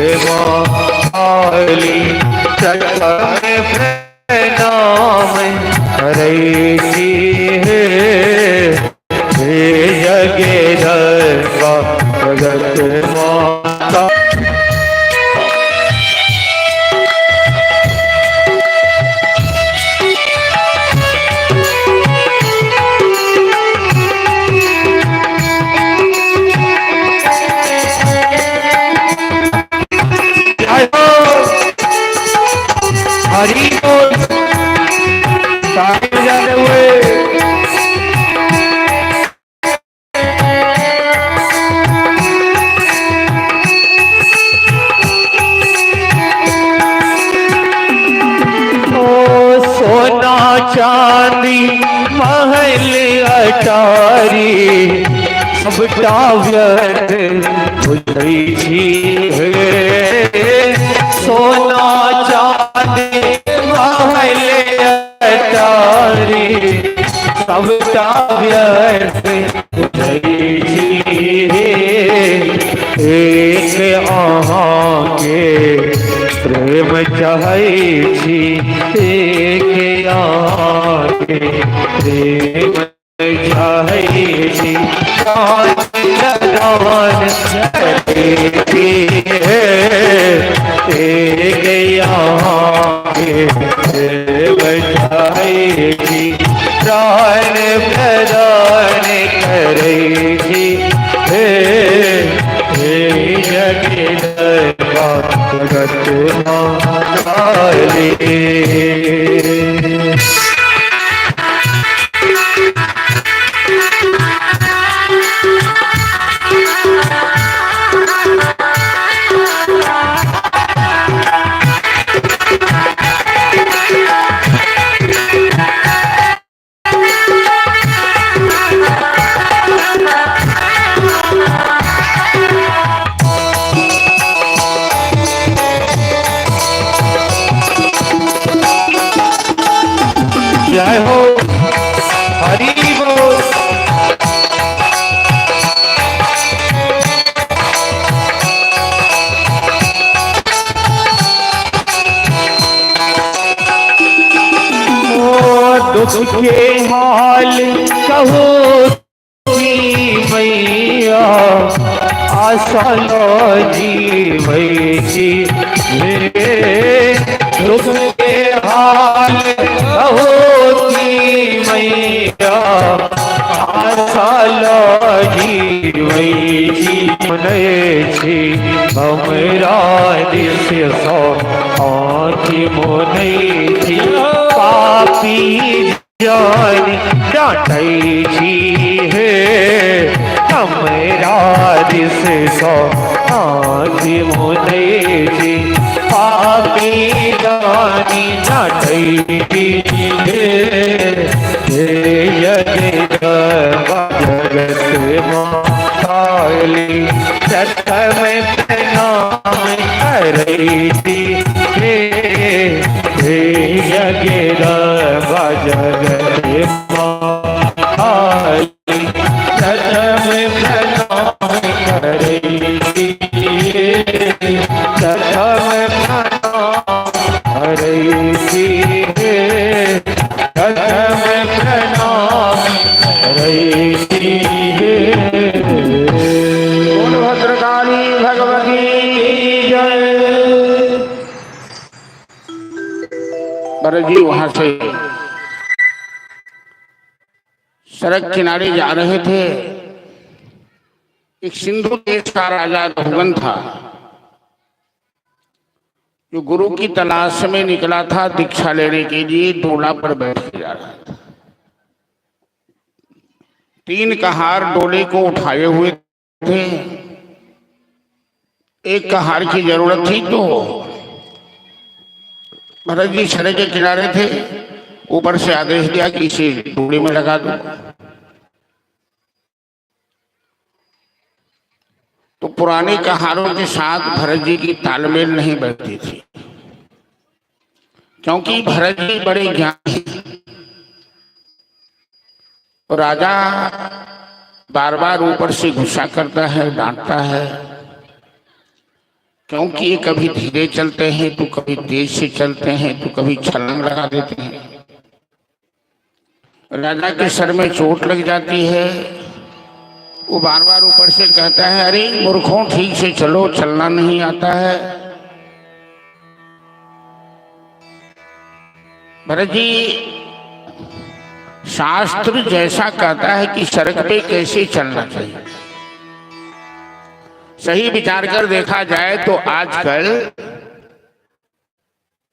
माली, प्रथम प्रणाम करई छी हे जगदम्बा जगत माता। जय हो, हरि बोल, ताली बजाते हुए। सबटा व्यर्थ बुझै छी हे। सोना चांदी महल अटारी सबटा व्यर्थ बुझै छी हे। एक अहाँके प्रेम चाहै छी, एक अहाँके प्रेम चाहै छी, प्राण प्रदान करै छी हे। एक अहाँके प्रेम चाहै छी, प्राण प्रदान करै छी हे। हे जगदम्बा जगत माताली। जय हो, हरि बोल। ओ दुख के हाल कहो की मैया, आशा लो जीवै छी हे। दुख के हाल कहो की मैया, आशा लो जीवै छी। मुनै छी हमरा दिस सँ आँखि मुनै छी, पापी जानि डाँटै छी हे। हमरा दिस सँ आँखि मुनै छी, पापी जानि डाँटै छी हे। हे जगदम्बा जगत माताली, प्रथम प्रणाम करै छी हे। हे जगदम्बा जगत माताली, प्रथम प्रणाम करै छी हे। प्रथम प्रणाम करै छी हे। प्रथम प्रणाम करै छी हे। बोल भद्रकाली भगवती की जय। भरत जी वहां से सड़क किनारे जा रहे थे। एक सिंधु देश का राजा रघुगण था, जो गुरु की तलाश में निकला था, दीक्षा लेने के लिए डोला पर बैठ के जा रहा था। 3 कहार डोले को उठाए हुए थे, एक कहार की जरूरत थी। तो भरत जी सड़क के किनारे थे, ऊपर से आदेश दिया कि इसे डोले में लगा दो। तो पुराने कहारों के साथ भरत जी की तालमेल नहीं बैठती थी, क्योंकि भरत जी बड़े ज्ञानी। तो राजा बार बार ऊपर से गुस्सा करता है, डांटता है, क्योंकि ये कभी धीरे चलते हैं तो कभी तेज से चलते हैं, तो कभी छलांग लगा देते हैं। राजा के सर में चोट लग जाती है। वो बार बार ऊपर से कहता है, अरे मूर्खों ठीक से चलो, चलना नहीं आता है। भरत जी शास्त्र जैसा कहता है कि सड़क पे कैसे चलना चाहिए, सही विचार कर देखा जाए तो आजकल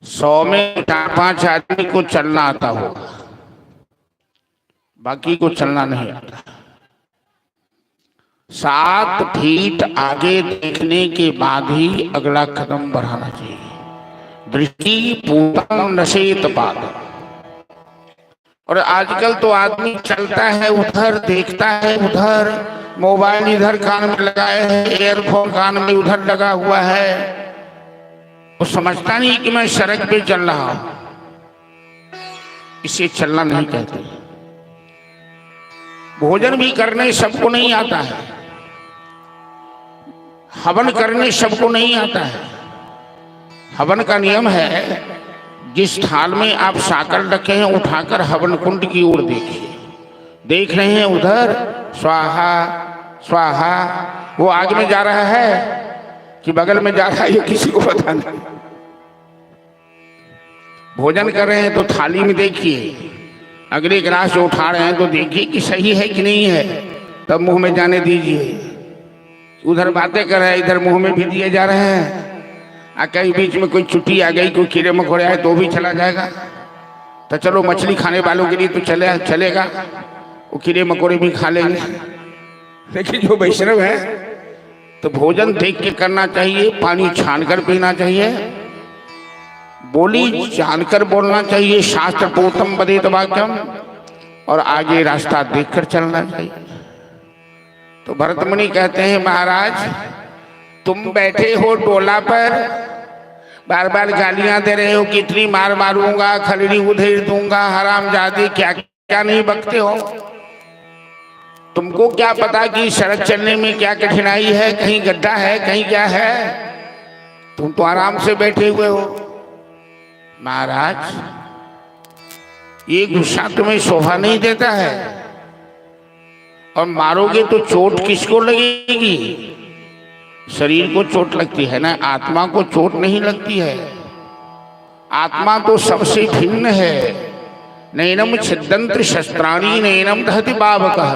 100 में 4-5 आदमी को चलना आता होगा, बाकी को चलना नहीं आता। 7 फीट आगे देखने के बाद ही अगला कदम बढ़ाना चाहिए। दृष्टि पूतम नशेत पाद। और आजकल तो आदमी चलता है उधर, देखता है उधर, मोबाइल इधर कान में लगाए हैं, एयरफोन कान में उधर लगा हुआ है, वो समझता नहीं कि मैं सड़क पे चल रहा हूं। इसे चलना नहीं कहते। भोजन भी करने सबको नहीं आता है, हवन करने सबको नहीं आता है। हवन का नियम है, जिस थाल में आप साकर रखे हैं उठाकर हवन कुंड की ओर देखिए। देख रहे हैं उधर स्वाहा स्वाहा, वो आग में जा रहा है कि बगल में जा रहा है, ये किसी को पता नहीं। भोजन कर रहे हैं तो थाली में देखिए, अगले ग्रास जो उठा रहे हैं तो देखिए कि सही है कि नहीं है, तब मुंह में जाने दीजिए। उधर बातें कर रहे हैं, इधर मुंह में भी दिए जा रहे हैं। आ कहीं बीच में कोई छुट्टी आ गई, कोई कीड़े मकोड़े आए तो भी चला जाएगा। तो चलो मछली खाने वालों के लिए तो चले चलेगा, वो कीड़े मकोड़े भी खा लेंगे। लेकिन जो वैष्णव है तो भोजन देख के करना चाहिए, पानी छान कर पीना चाहिए, बोली जानकर बोलना चाहिए, शास्त्र पूतम वदेत वाक्यम, और आगे रास्ता देखकर चलना चाहिए। तो भरत मुनि कहते हैं, महाराज तुम बैठे हो डोला पर, बार बार गालियां दे रहे हो, कितनी मार मारूंगा, खलड़ी उधेड़ दूंगा, हराम जादी, क्या क्या नहीं बकते हो। तुमको क्या पता कि सड़क चलने में क्या कठिनाई है, कहीं गड्ढा है, कहीं क्या है, तुम तो आराम से बैठे हुए हो। महाराज ये गुस्सा तुम्हें शोभा नहीं देता है, और मारोगे तो चोट किसको लगेगी? शरीर को चोट लगती है ना, आत्मा को चोट नहीं लगती है। आत्मा तो सबसे भिन्न है। नैनम छिदंत शस्त्राणी नैनम दहति पावकः।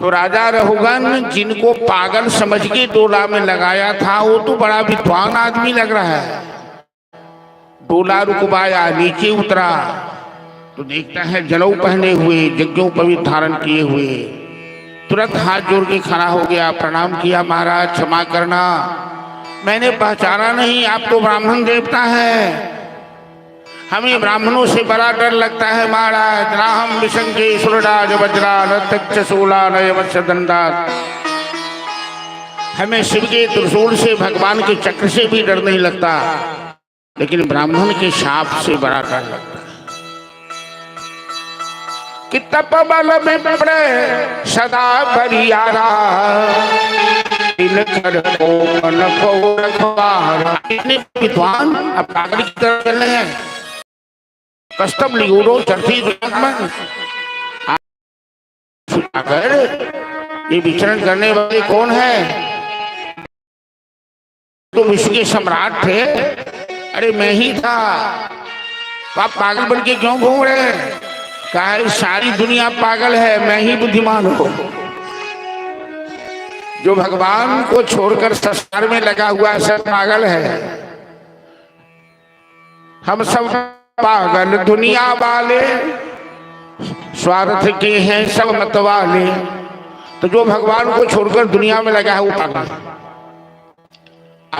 तो राजा रघुगण जिनको पागल समझ के डोला में लगाया था, वो तो बड़ा विद्वान आदमी लग रहा है। डोला रुकवाया, नीचे उतरा तो देखता है जनेऊ पहने हुए, यज्ञोपवीत धारण किए हुए। तुरंत हाथ जोड़ के खड़ा हो गया, प्रणाम किया, महाराज क्षमा करना, मैंने पहचाना नहीं, आप तो ब्राह्मण देवता है, हमें ब्राह्मणों से बड़ा डर लगता है महाराज। नाहम विशंके सुरराज वज्रा शूला दंडात। हमें शिव के त्रिशूल से, भगवान के चक्र से भी डर नहीं लगता, लेकिन ब्राह्मण के शाप से बड़ा डर लगता है। कि तप बल में पड़े सदा बरियारा, कर को विद्वान अब पागल की तरह चल रहे हैं। कस्तम लिगुरो चरती अगर ये विचरण करने वाले कौन है? तो विश्व के सम्राट थे। अरे मैं ही था, तो आप पागल बन के क्यों घूम रहे हैं? कहा सारी दुनिया पागल है, मैं ही बुद्धिमान हूं। जो भगवान को छोड़कर संसार में लगा हुआ सब पागल है। हम सब पागल दुनिया वाले, स्वार्थ के हैं सब मत वाले। तो जो भगवान को छोड़कर दुनिया में लगा है वो पागल है,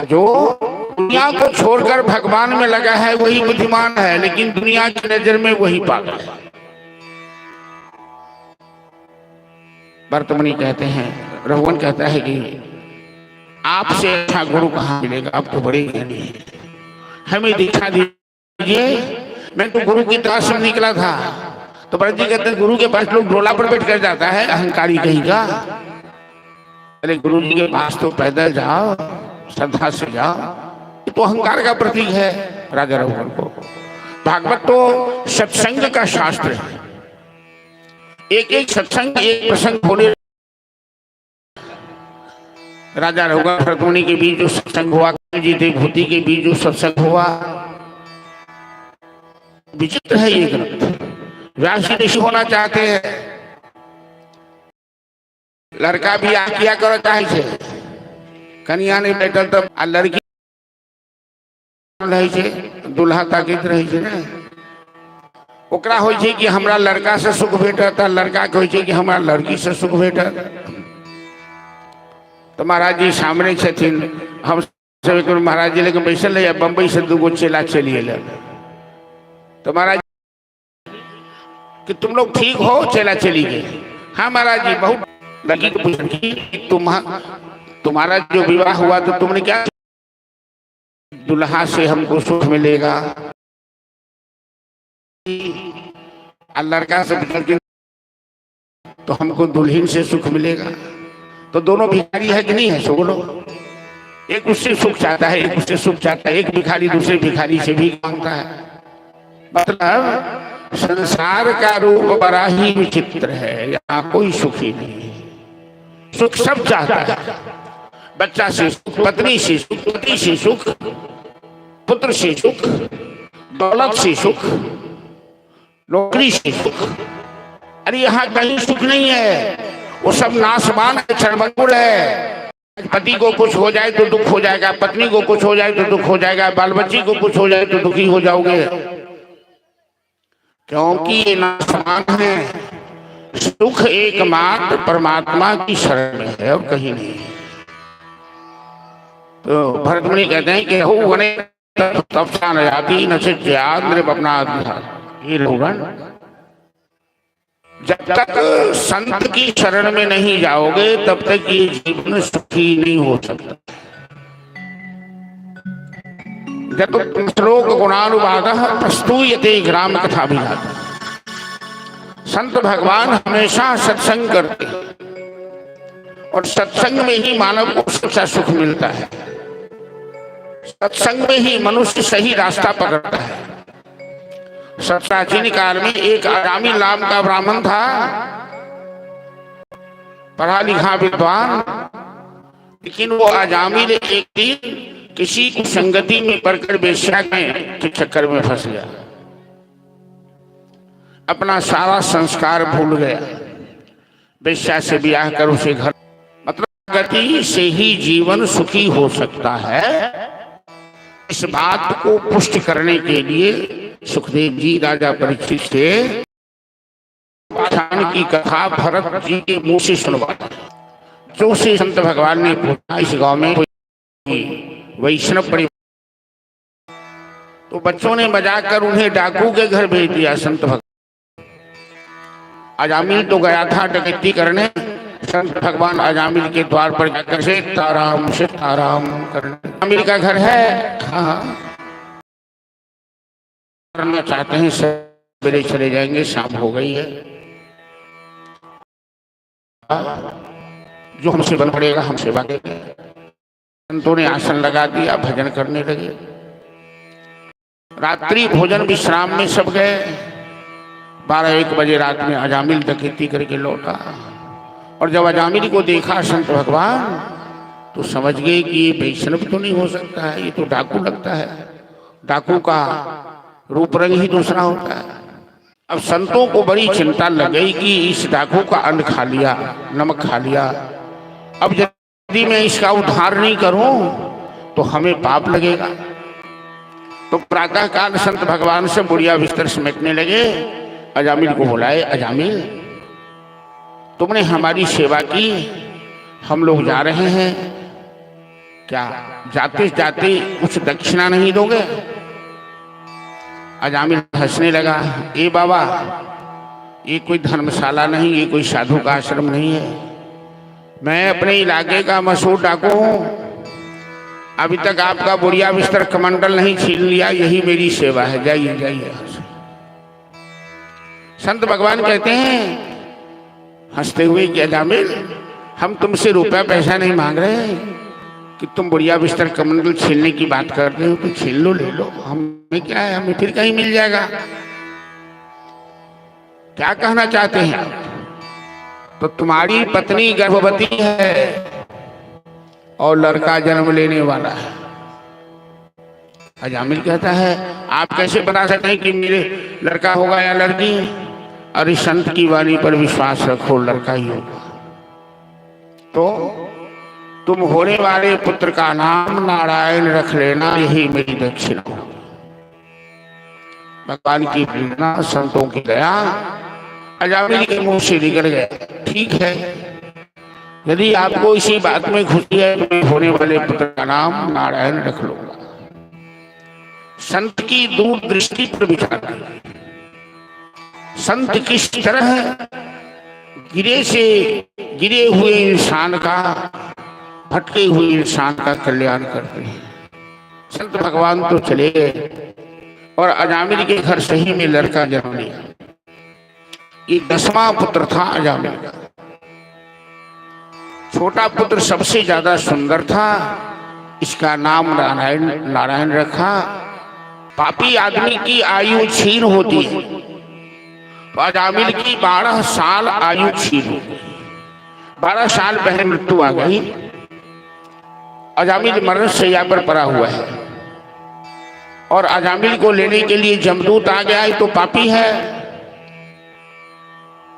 जो दुनिया को छोड़कर भगवान में लगा है वही बुद्धिमान है, लेकिन दुनिया की नजर में वही पागल है। भरतमुनि कहते हैं, रघुवन कहता है कि आपसे अच्छा गुरु कहाँ मिलेगा, आप तो बड़े ज्ञानी हैं, हमें दीक्षा दीजिए। मैं तो गुरु की तलाश में निकला था। तो भरत जी कहते हैं गुरु के पास लोग डोला पर बैठ कर जाता है, अहंकारी कहीं का। अरे गुरु जी के पास तो पैदल जाओ, श्रद्धा से जाओ, ये तो अहंकार का प्रतीक है। राजा रघुवर को भागवत तो सत्संग का शास्त्र है। एक एक सत्संग एक प्रसंग होने, राजा रघुवर भरतमुनि के बीच जो सत्संग हुआ, जी देवभूति के बीच जो सत्संग हुआ, विचित्र है ये ग्रंथ। व्यास जी ऋषि होना चाहते हैं, लड़का भी आ किया करो चाहे छे, कनिया नहीं भेटल तब आ लड़की रहै छै, दुल्हा ताकैत रहै छै ने। ओकरा होइ छै कि हमरा लड़का से सुख भेटत, आ लड़का के होइ छै कि हमरा लड़की से सुख भेटत। तो महाराज जी सामने छथिन, हम सब एक बेर महाराज जी लेकिन बैसल रहियै, बम्बई से दूगो चेला चलि एलै। तो महाराज कि तुम लोग ठीक हो? चेला चली गई। हाँ महाराज जी, बहुत लड़की को पूछा, तुम्हारा जो विवाह हुआ तो तुमने क्या, दुल्हा से हमको सुख मिलेगा, लड़का से तो हमको दुल्हन से सुख मिलेगा। तो दोनों भिखारी है कि नहीं है? सो बोलो। एक उससे सुख चाहता है, एक उससे सुख चाहता है, एक भिखारी दूसरे भिखारी से भी मांगता है। मतलब संसार का रूप बड़ा ही विचित्र है, यहाँ कोई सुखी नहीं है। सुख सब चाहता है, बच्चा से सुख, पत्नी से सुख, पति से सुख, पुत्र से सुख, दौलत से सुख, नौकरी से सुख। अरे यहाँ कहीं सुख नहीं है, वो सब नाशवान है, क्षणभंगुर है। पति को कुछ हो जाए तो दुख हो जाएगा, पत्नी को कुछ हो जाए तो दुख हो जाएगा, बाल बच्ची को कुछ हो जाए तो दुखी हो जाओगे, क्योंकि ये नाशवान है। सुख एकमात्र परमात्मा की शरण में है और कहीं नहीं। तो भरत मुनि कहते हैं कि वने तपसा न जाती न अपना ये रघुगण, जब तक संत की शरण में नहीं जाओगे तब तक ये जीवन सुखी नहीं हो सकता। जब श्लोक गुणानुवाद प्रस्तूयते ग्राम कथा भी। संत भगवान हमेशा सत्संग करते और सत्संग में ही मानव को सच्चा सुख मिलता है। सत्संग में ही मनुष्य सही रास्ता पकड़ता है। प्राचीन काल में एक अजामिल नाम का ब्राह्मण था, पढ़ा लिखा विद्वान, लेकिन वो अजामिल एक दिन किसी की संगति में पड़कर वेश्या के चक्कर में फंस गया, अपना सारा संस्कार भूल गया। वेश्या से ब्याह कर उसे घर, मतलब गति से ही जीवन सुखी हो सकता है। इस बात को पुष्ट करने के लिए सुखदेव जी राजा परीक्षित से की कथा भरत जी के मुंह से सुनवाता। जो से संत भगवान ने पूछा, इस गांव में वैष्णव परिवार, तो बच्चों ने मजाक कर उन्हें डाकू के घर भेज दिया। संत भगवान अजामिल तो गया था डकैती करने, संत भगवान अजामिल के द्वार पर जाकर से ताराम करने। अजामिल का घर है, हाँ करना चाहते हैं, सवेरे चले जाएंगे, शाम हो गई है, जो हमसे बन पड़ेगा हम सेवा करेंगे। संतों ने आसन लगा दिया, भजन करने लगे। रात्रि भोजन विश्राम में सब गए। 12-1 बजे रात में अजामिल डकैती करके लौटा, और जब अजामिल को देखा संत भगवान तो समझ गए कि ये वैष्णव तो नहीं हो सकता है, ये तो डाकू लगता है, डाकू का रूप रंग ही दूसरा होता है। अब संतों को बड़ी चिंता लग गई कि इस डाकू का अन्न खा लिया, नमक खा लिया, अब यदि मैं इसका उद्धार नहीं करूं तो हमें पाप लगेगा। तो प्रातः काल संत भगवान से बुढ़िया बिस्तर समेटने लगे। अजामिल को बुलाए, अजामिल तुमने हमारी सेवा की, हम लोग जा रहे हैं, क्या जाते जाते कुछ दक्षिणा नहीं दोगे? अजामिल हंसने लगा, ए बाबा, ये कोई धर्मशाला नहीं, ये कोई साधु का आश्रम नहीं है, मैं अपने इलाके का मशहूर डाकू हूँ, अभी तक आपका बुढ़िया बिस्तर कमंडल नहीं छीन लिया, यही मेरी सेवा है, जाइए जाइए। संत भगवान कहते हैं हंसते हुए कि अजामिल, हम तुमसे रुपया पैसा नहीं मांग रहे कि तुम बुढ़िया बिस्तर कमंडल छीनने की बात कर रहे हो, तो छीन लो, ले लो, हमें क्या है, हमें फिर कहीं मिल जाएगा। क्या कहना चाहते हैं आप? तो तुम्हारी पत्नी गर्भवती है और लड़का जन्म लेने वाला है। अजामिल कहता है, आप कैसे बता सकते हैं कि मेरे लड़का होगा या लड़की? अरे संत की वाणी पर विश्वास रखो, लड़का ही होगा। तो तुम होने वाले पुत्र का नाम नारायण रख लेना, यही मेरी दक्षिणा होगी। भगवान की प्रेरणा, संतों की दया अजामिल के मुंह से निकल गया। ठीक है, यदि आपको इसी बात में खुशी है तो मैं होने वाले पुत्र का नाम नारायण रख लूंगा। संत की दूरदृष्टि पर विचार कीजिए। संत किस तरह गिरे से गिरे हुए इंसान का, भटके हुए इंसान का कल्याण करते हैं। संत भगवान तो चले गए और अजामिल के घर सही में लड़का जन्म लिया। ये 10वां पुत्र था अजामिल का। छोटा पुत्र सबसे ज्यादा सुंदर था, इसका नाम नारायण नारायण रखा। पापी आदमी की आयु छीन होती है, तो अजामिल की 12 साल आयु छीन हो गई। 12 साल पहले मृत्यु आ गई। अजामिल मरण शैया पर पड़ा हुआ है और अजामिल को लेने के लिए जमदूत आ गया। ये तो पापी है।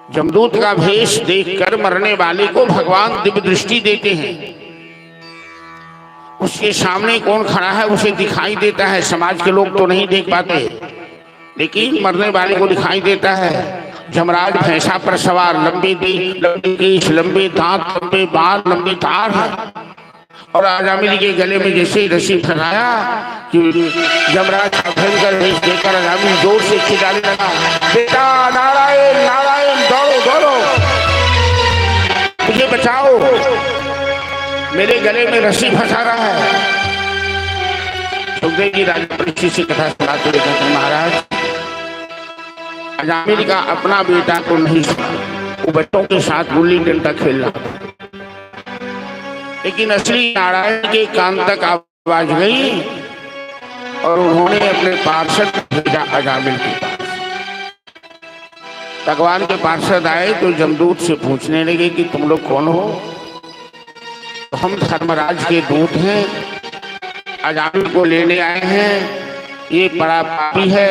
जमदूत का भेष देखकर मरने वाले को भगवान दिव्य दृष्टि देते हैं। उसके सामने कौन खड़ा है उसे दिखाई देता है। समाज के लोग तो नहीं देख पाते, लेकिन मरने वाले को दिखाई देता है। जमराज भैंसा पर सवार, लंबी लंबी केश, लंबे दांत, लंबे बाल, लंबी तार है। और अजामिल के गले में जैसे ही रस्सी फंसाया कि जमराज का भयंकर भेष देखकर अजामिल जोर से चिल्लाने लगा, बेटा नारायण नारायण, दौड़ो दौड़ो, मुझे बचाओ, मेरे गले में रस्सी फंसा रहा है। सुखदेव जी राजा परीक्षित से कथा सुनाते हुए कहते, महाराज अजामिल का अपना बेटा तो नहीं सुना, वो बच्चों के साथ गुल्ली डंडा खेल रहा था, लेकिन असली नारायण के कान तक आवाज गई और उन्होंने अपने पार्षद भेजा अजामिल के पास। भगवान के पार्षद आए तो जमदूत से पूछने लगे कि तुम लोग कौन हो? तो हम धर्मराज के दूत हैं, अजामिल को लेने आए हैं। ये बड़ा पापी है,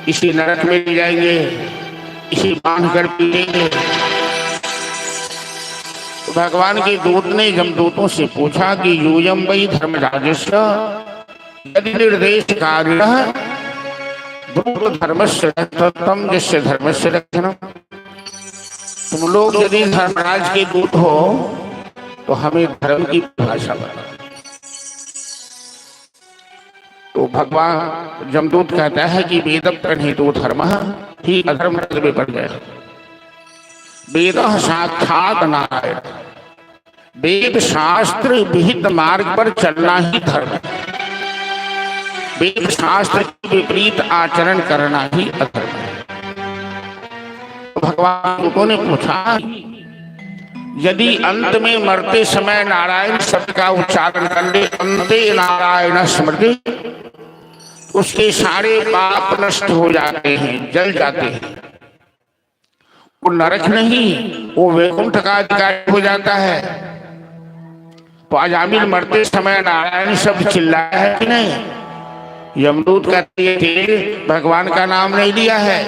इसे नरक में ले जाएंगे, इसे बांध कर पीटेंगे। तो भगवान के दूत ने जमदूतों से पूछा कि यूयं वै धर्मराजस्य यदि निर्देश कार्य धर्मस्य तत्तम जिससे धर्मस्य रक्षणम। तुम लोग यदि धर्मराज के दूत हो तो हमें धर्म की भाषा बताओ। तो भगवान जमदूत कहता है कि वेद प्रणीतो धर्म ही अधर्म में पड़ गया। वेद साक्षात नारायण, वेद शास्त्र विहित मार्ग पर चलना ही धर्म है। वेद शास्त्र के विपरीत आचरण करना ही अधर्म है। तो भगवान दूतों ने पूछा, यदि अंत में मरते समय नारायण शब्द का उच्चारण कर ले, अंते नारायण स्मृति, उसके सारे पाप नष्ट हो जाते हैं, जल जाते हैं। वो नरक नहीं, वो वैकुंठ का अधिकारी हो जाता है। तो अजामिल मरते समय नारायण शब्द चिल्लाया है कि नहीं? यमदूत कहते थे भगवान का नाम नहीं लिया है,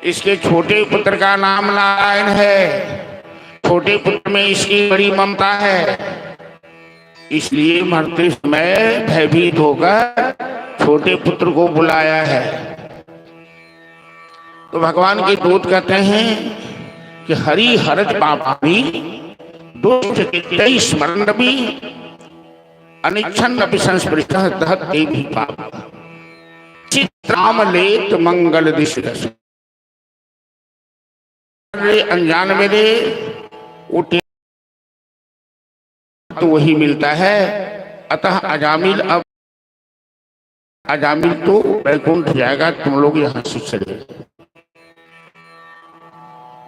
इसके छोटे पुत्र का नाम नारायण है, छोटे पुत्र में इसकी बड़ी ममता है, इसलिए मरते समय भयभीत होकर छोटे पुत्र को बुलाया है। तो भगवान के दूत कहते हैं कि हरि हरत पापानि दुष्ट के स्मरण भी अनिच्छन अपि संस्पृष्ट दहते भी पाप चित्राम लेत मंगल दिश दस अनजान मेरे उठे तो वही मिलता है। अतः अजामिल, अब अजामिल तो वैकुंठ जाएगा, तुम लोग यहां से चले।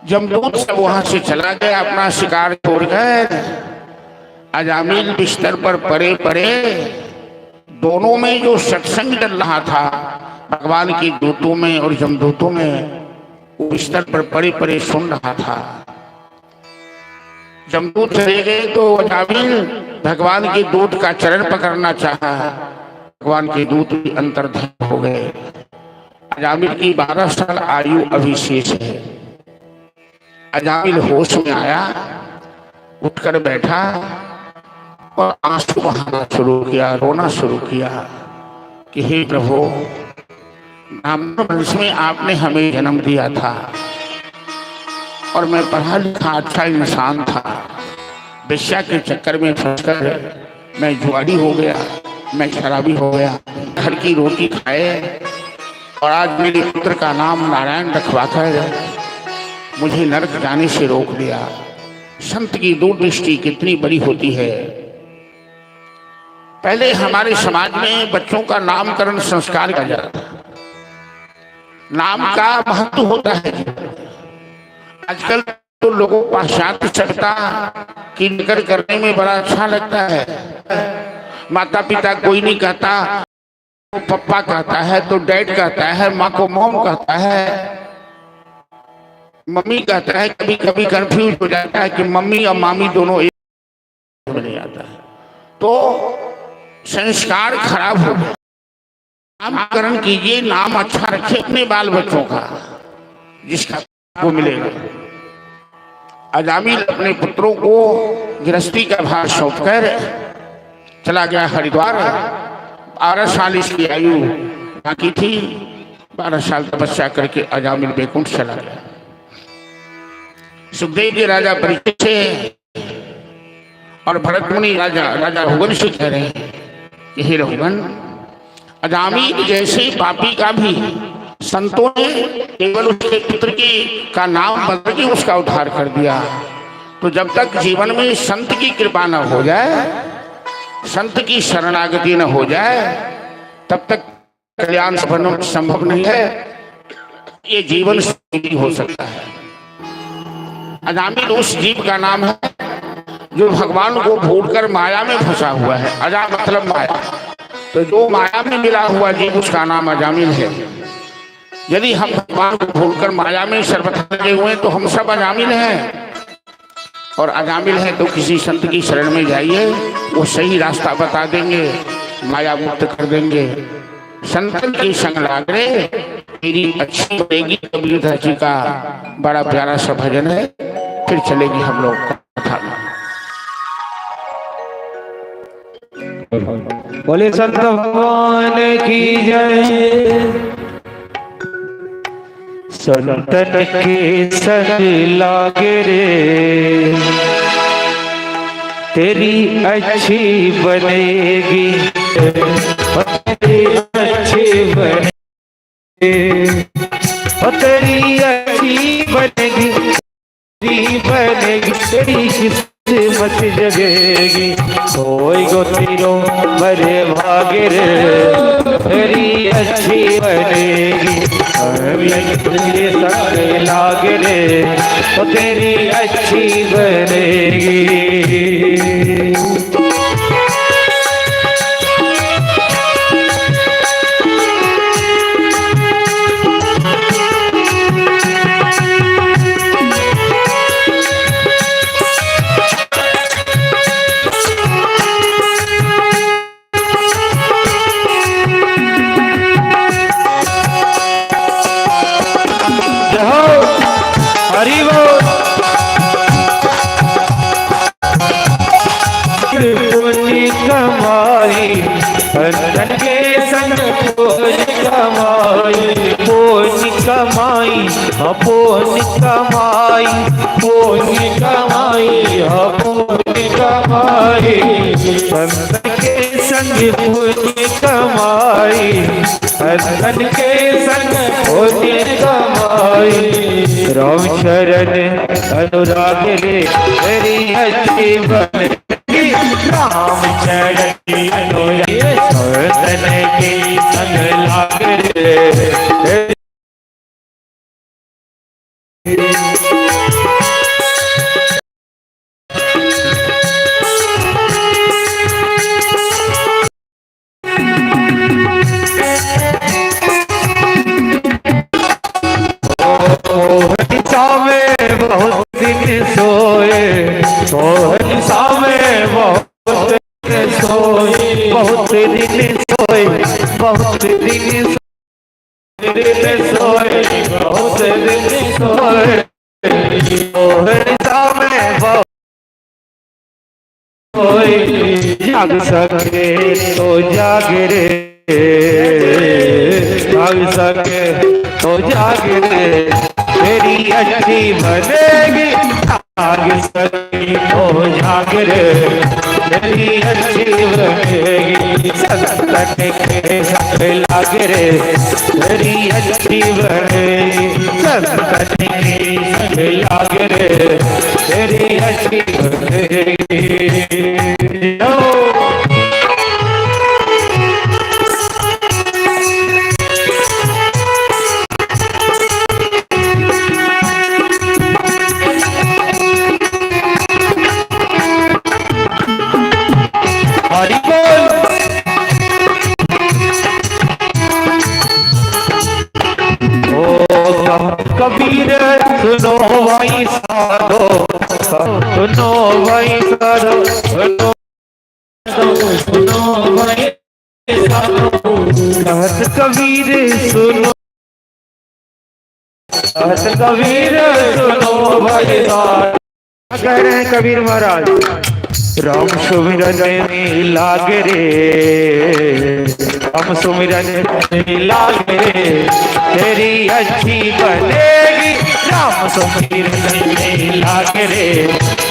जमदूत सब वहां से चला गया, अपना शिकार छोड़ गए। अजामिल बिस्तर पर पड़े पड़े दोनों में जो सत्संग चल रहा था, भगवान के दूतों में और जमदूतों में, वो बिस्तर पर पड़े पड़े सुन रहा था। जमदूत चले गए तो अजामिल भगवान के दूत का चरण पकड़ना चाहा, भगवान के दूत भी अंतर्धान हो गए। अजामिल की 12 साल आयु अभी शेष है। अजामिल होश में आया, उठकर बैठा और आंसू बहाना शुरू किया, रोना शुरू किया कि हे प्रभु, ब्राह्मण वंश में आपने हमें जन्म दिया था और मैं पढ़ा लिखा अच्छा इंसान था। वेश्या के चक्कर में फंसकर मैं जुआरी हो गया, मैं शराबी हो गया, घर की रोटी खाए और आज मेरे पुत्र का नाम नारायण रखवाकर मुझे नरक जाने से रोक दिया। संत की दूरदृष्टि कितनी बड़ी होती है। पहले हमारे समाज में बच्चों का नामकरण संस्कार किया जाता था, नाम का महत्व होता है। आजकल तो लोगों को पाश्चात्य सभ्यता की नकल करने में बड़ा अच्छा लगता है। माता पिता कोई नहीं कहता, तो पप्पा कहता है, तो डैड कहता है, माँ को मॉम कहता है, मम्मी कहता है। कभी कभी कंफ्यूज हो जाता है कि मम्मी और मामी दोनों एक नहीं आता है, तो संस्कार खराब हो गया। नामकरण कीजिए, नाम अच्छा रखे अपने बाल बच्चों का, जिसका को मिलेगा। अजामिल अपने पुत्रों को गृहस्थी का भार सौंपकर चला गया हरिद्वार। 12 साल इसकी आयु बाकी थी। 12 साल तपस्या करके अजामिल बैकुंठ चला गया। सुखदेव जी राजा परीक्षित से और भरत मुनि राजा राजा रघुवन से कह रहे हैं कि हे रघुवन, अजामिल जैसे पापी का भी संतों ने केवल उसके पुत्र की का नाम बदल के उसका उद्धार कर दिया। तो जब तक जीवन में संत की कृपा न हो जाए, संत की शरणागति न हो जाए, तब तक कल्याण संभव नहीं है। ये जीवन नहीं हो सकता है। अजामिल उस जीव का नाम है जो भगवान को भूलकर माया में फंसा हुआ है। अजा मतलब माया, तो जो माया में मिला हुआ जीव उसका नाम अजामिल है। यदि हम भगवान को भूलकर माया में सर्वथा लगे हुए हैं तो हम सब अजामिल हैं। और अजामिल है तो किसी संत की शरण में जाइए, वो सही रास्ता बता देंगे, माया मुक्त कर देंगे। संतन की संग लागरे तेरी अच्छी बनेगी। कबीर जी का बड़ा प्यारा सा भजन है। फिर चलेगी हम लोग कथा में। बोले संत भगवान की जय। संतन के संग लागे रे, तेरी अच्छी बनेगी, तेरी अच्छी बनेगी, तेरी अच्छी बनेगी, तेरी बनेगी, तेरी किस्मत जगेगी। कोई गोतीरो बड़े भागे रे, तेरी अच्छी बनेगी, तेरे संग लागे रे, तो तेरी अच्छी बनेगी। हरि बोल। पुण्य कमाई संतन के संग पुण्य कमाई, पुण्य कमाई, पुण्य कमाई, पुण्य कमाई, पुण्य कमाई, संतन के संग पुण्य कमाई, संतन के संग पुण्य कमाई। राम शरण अनुराग रे, तेरी अच्छी बनेगी, राम शरण अनुराग, संतन के संग लाग रे। मोहन सामे बहुत दिन सोए, मोहन सामे बहुत दिन सोए, बहुत दिन सोए, बहुत दिन सोए, बहुत दिन सोए, मोहन सामे बहुत सोए। जाग सके तो जाग रे, जाग सके तो जाग रे, तेरी अच्छी बनेगी, जाग सके तो जाग रे, तेरी अच्छी बनेगी, संतन के संग लाग रे, तेरी अच्छी बनेगी, संतन के संग लागे रे, तेरी अच्छी बनेगी। हरि बोल। ओ कबीर सुनो भाई साधो, सुनो भाई साधो, सुनो सुनो भाई साधो, कहत कबीर सुनो, कहत कबीर सुनो भाई साधो। कह रहे हैं कबीर महाराज, राम सुमिरन में लागे रे, राम सुमिरन में लागे रे, तेरी अच्छी बनेगी। राम सुमिरन में लागे रे,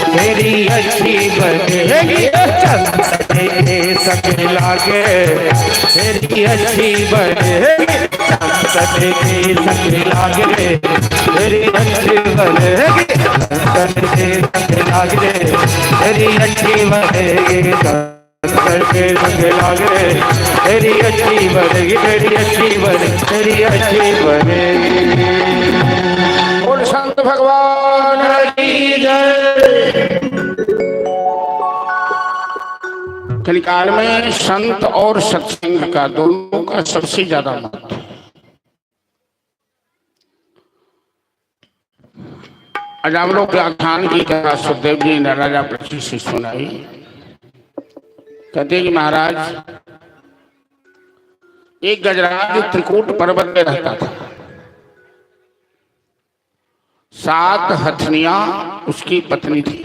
तेरी अच्छी बनेगी। चंदन के संग लागे, तेरी अच्छी बनेगी। चंदन के संग लागे रे, तेरी अच्छी बनेगी। चंदन के संग लागे, तेरी अच्छी बनेगी। चंदन के संग लागे, तेरी अच्छी बनेगी, तेरी अच्छी बने, तेरी अच्छी बनेगी। बोल संत भगवान की जय। कलिकाल में संत और सत्संग का दोनों का सबसे ज्यादा महत्व है। अजामिलों के आख्यान की कथा सुखदेव जी ने राजा पृथ्वी से सुनाई। कहते कि महाराज, एक गजराज त्रिकूट पर्वत में रहता था। 7 हथनियां उसकी पत्नी थी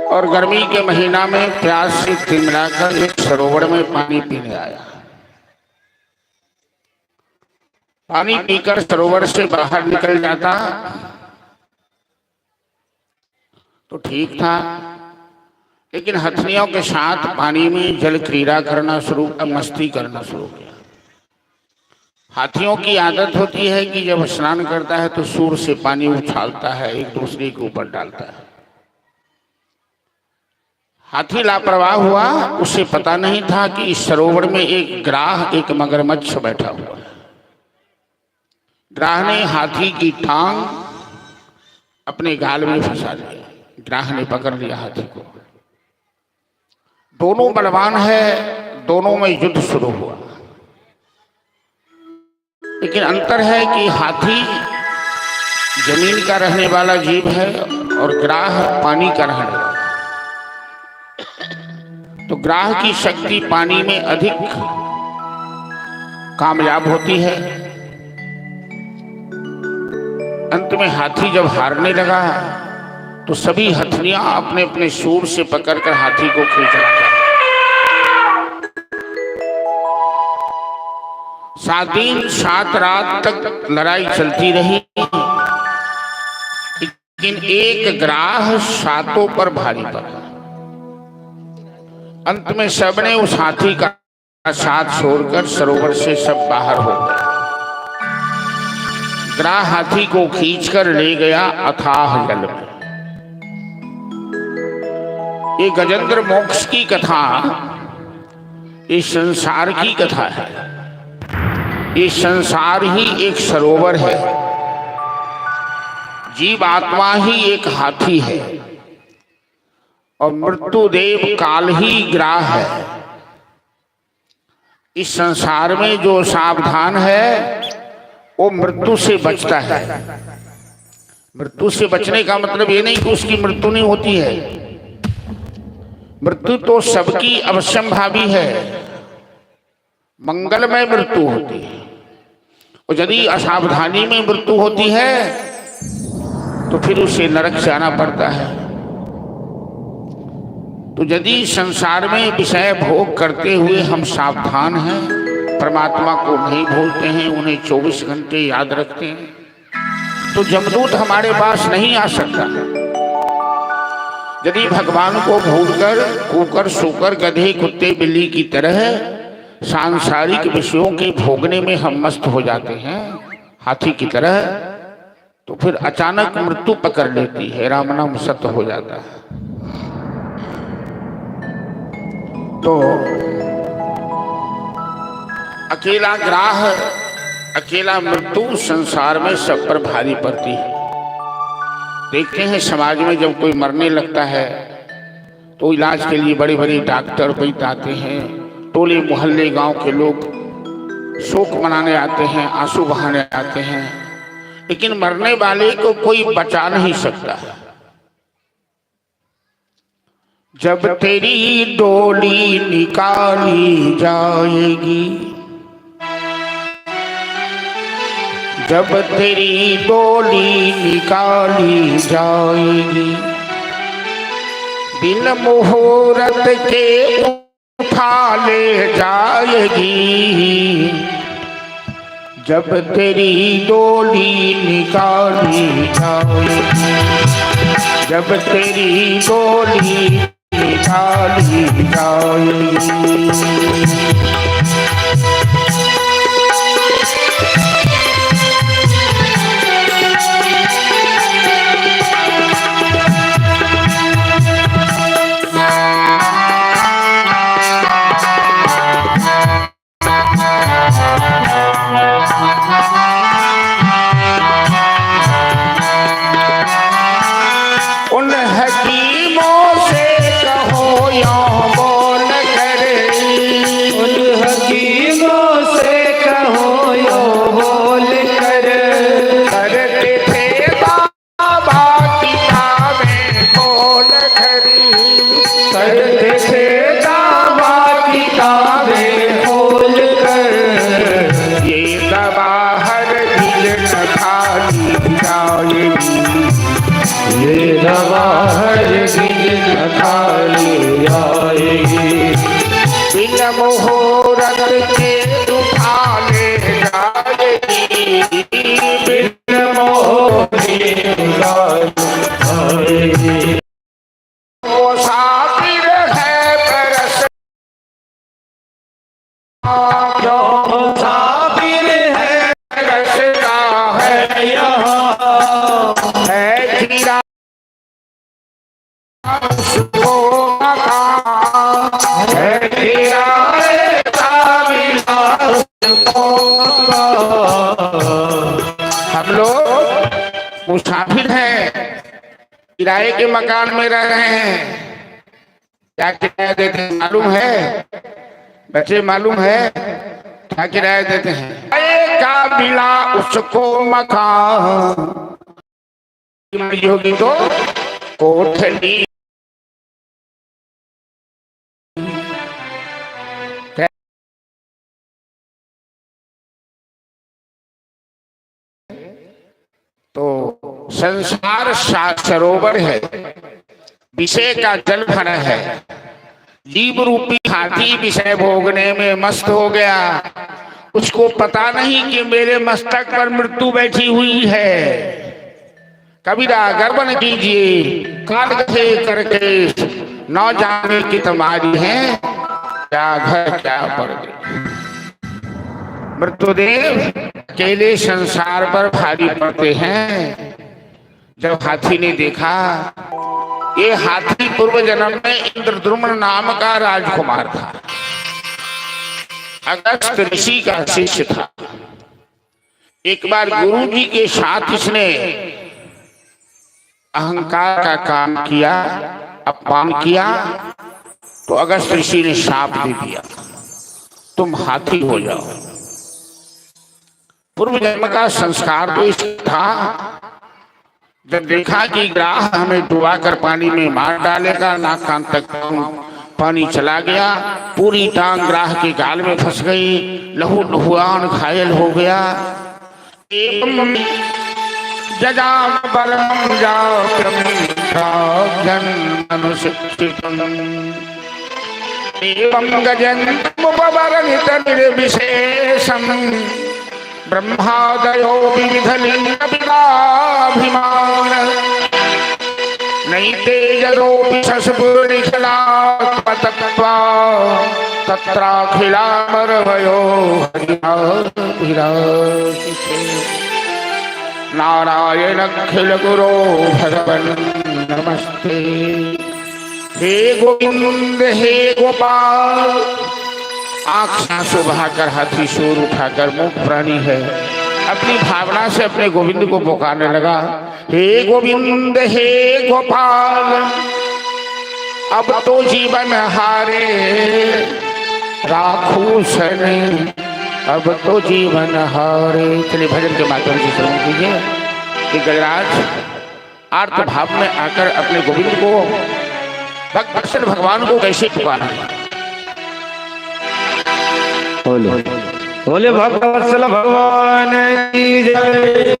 और गर्मी के महीना में प्यास से तिलमिलाकर एक सरोवर में पानी पीने आया। पानी पीकर सरोवर से बाहर निकल जाता तो ठीक था, लेकिन हथनियों के साथ पानी में जल क्रीड़ा करना शुरू, मस्ती करना शुरू किया। हाथियों की आदत होती है कि जब स्नान करता है तो सूर से पानी उछालता है, एक दूसरे के ऊपर डालता है। हाथी लापरवाह हुआ, उसे पता नहीं था कि इस सरोवर में एक ग्राह, एक मगरमच्छ बैठा हुआ है। ग्राह ने हाथी की टांग अपने गाल में फंसा लिया। ग्राह ने पकड़ लिया हाथी को। दोनों बलवान है, दोनों में युद्ध शुरू हुआ। लेकिन अंतर है कि हाथी जमीन का रहने वाला जीव है और ग्राह पानी का रहने वाला। तो ग्राह की शक्ति पानी में अधिक कामयाब होती है। अंत में हाथी जब हारने लगा तो सभी हथनियां अपने अपने सूर से पकड़कर हाथी को खींचना चाहा। 7 दिन 7 रात तक लड़ाई चलती रही, लेकिन एक ग्राह सातों पर भारी पड़ा। अंत में सबने उस हाथी का साथ छोड़कर सरोवर से सब बाहर हो गए। ग्राह हाथी को खींचकर ले गया अथाह जल में। ये गजेंद्र मोक्ष की कथा इस संसार की कथा है। ये संसार ही एक सरोवर है, जीव आत्मा ही एक हाथी है और मृत्यु देव काल ही ग्राह है। इस संसार में जो सावधान है वो मृत्यु से बचता है। मृत्यु से बचने का मतलब ये नहीं कि उसकी मृत्यु नहीं होती है। मृत्यु तो सबकी अवश्यंभावी है, मंगलमय मृत्यु होती है। और यदि असावधानी में मृत्यु होती है तो फिर उसे नरक से आना पड़ता है। तो यदि संसार में विषय भोग करते हुए हम सावधान हैं, परमात्मा को नहीं भूलते हैं, उन्हें 24 घंटे याद रखते हैं, तो जमदूत हमारे पास नहीं आ सकता। यदि भगवान को भूलकर कुकर सुकर गधे कुत्ते बिल्ली की तरह सांसारिक विषयों के भोगने में हम मस्त हो जाते हैं, हाथी की तरह, तो फिर अचानक मृत्यु पकड़ लेती है, राम नाम सत्य हो जाता है। तो अकेला ग्राह, अकेला मृत्यु संसार में सब पर भारी पड़ती है। देखते हैं समाज में जब कोई मरने लगता है तो इलाज के लिए बड़े बड़े डॉक्टर वैद्य आते हैं, टोले मोहल्ले गांव के लोग शोक मनाने आते हैं, आंसू बहाने आते हैं, लेकिन मरने वाले को कोई बचा नहीं सकता। जब तेरी डोली निकाली जाएगी, जब तेरी डोली निकाली जाएगी, बिन मुहूर्त के उठा ले जाएगी। जब तेरी डोली निकाली जाएगी, जब तेरी डोली निकाली जाएगी। उन हकीमों से कहो यों बोल कर, उन हकीमों से कहो यो बोल कर, करते थे बाबा किताबें खोल कर, करते थे दावा किताबें खोल कर, ये दवा हर दिल न खाली जाएगी, ये दवा हर गिज न खाली जाएगी, बिन मुहूर्त के उठा ले जाएगी, बिन मोहरी आएगी। मुसाफिर है परस, जो मुसाफिर है रसता है यहाँ, है खीरा उसको मकान, है किराए का मिला उसको मकान। हम लोग मुसाफिर हैं, किराए के मकान में रह रहे हैं। क्या किराया देते हैं मालूम है बच्चे? मालूम है क्या किराया देते हैं? किराए का मिला उसको मकान, मर्जी होगी तो कोठली। तो संसार सरोवर है, विषय का जल भरा है। जीव रूपी हाथी विषय भोगने में मस्त हो गया, उसको पता नहीं कि मेरे मस्तक पर मृत्यु बैठी हुई है। कबीरा गर्व न कीजिए, काल गए करके न जाने की तुम्हारी है, क्या घर क्या पड़ गई। मृत्युदेव अकेले संसार पर भारी पड़ते हैं। जब हाथी ने देखा, ये हाथी पूर्व जन्म में इंद्रद्युम्न नाम का राजकुमार था, अगस्त ऋषि का शिष्य था। एक बार गुरु जी के साथ इसने अहंकार का काम किया, अपमान किया, तो अगस्त ऋषि ने शाप दे दिया, तुम हाथी हो जाओ। पूर्व जन्म का संस्कार तो इस था। जब देखा कि ग्राह हमें डुबा कर पानी में मार डालेगा, नाक कान तक पानी चला गया, पूरी टांग ग्राह के गाल में फंस गई, लहू लहुआन घायल हो गया। एवं जजाम बलम जाक्रम एवं गजन्तमुपवरणित निर्विशेषम ब्रह्मादयो विविधलिंगविदाभिमान नैतेजरोऽपि शशपुरिखिलात्मतत्त्वा तत्राखिलामरवयो हरिराभिराशिते। नारायण अखिल गुरु भगवान नमस्ते। हे गोविंद हे गोपाल। आंख आंसू बहाकर हाथी शोर उठाकर मूक प्राणी है, अपनी भावना से अपने गोविंद को पुकारने लगा। हे गोविंद हे गोपाल, अब तो जीवन हारे राखू शरण, अब तो जीवन हारे। चलिए भजन के माध्यम से श्रवण कीजिए कि गजराज आर्त भाव में आकर अपने गोविंद को, भक्त भगवान को कैसे पुकारा। बोलो बोले भगवत्सल भगवान की जय।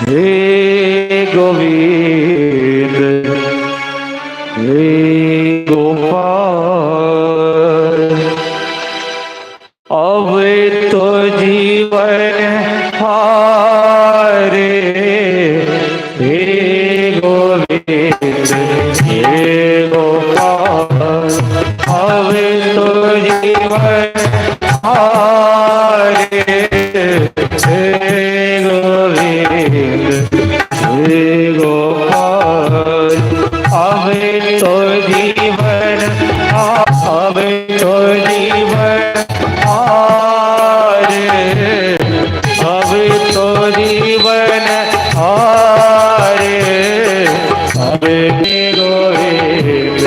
हे गोविंद हे गोपाल, अब तो जीवन हारे। हे गोविंद हे गोपाल, अब तो जीवन हारे। हे गोविंद हे गोपाल, अब तो जीवन, अब तो जीवन हारे। अब तो जीवन हारे। अब गोविंद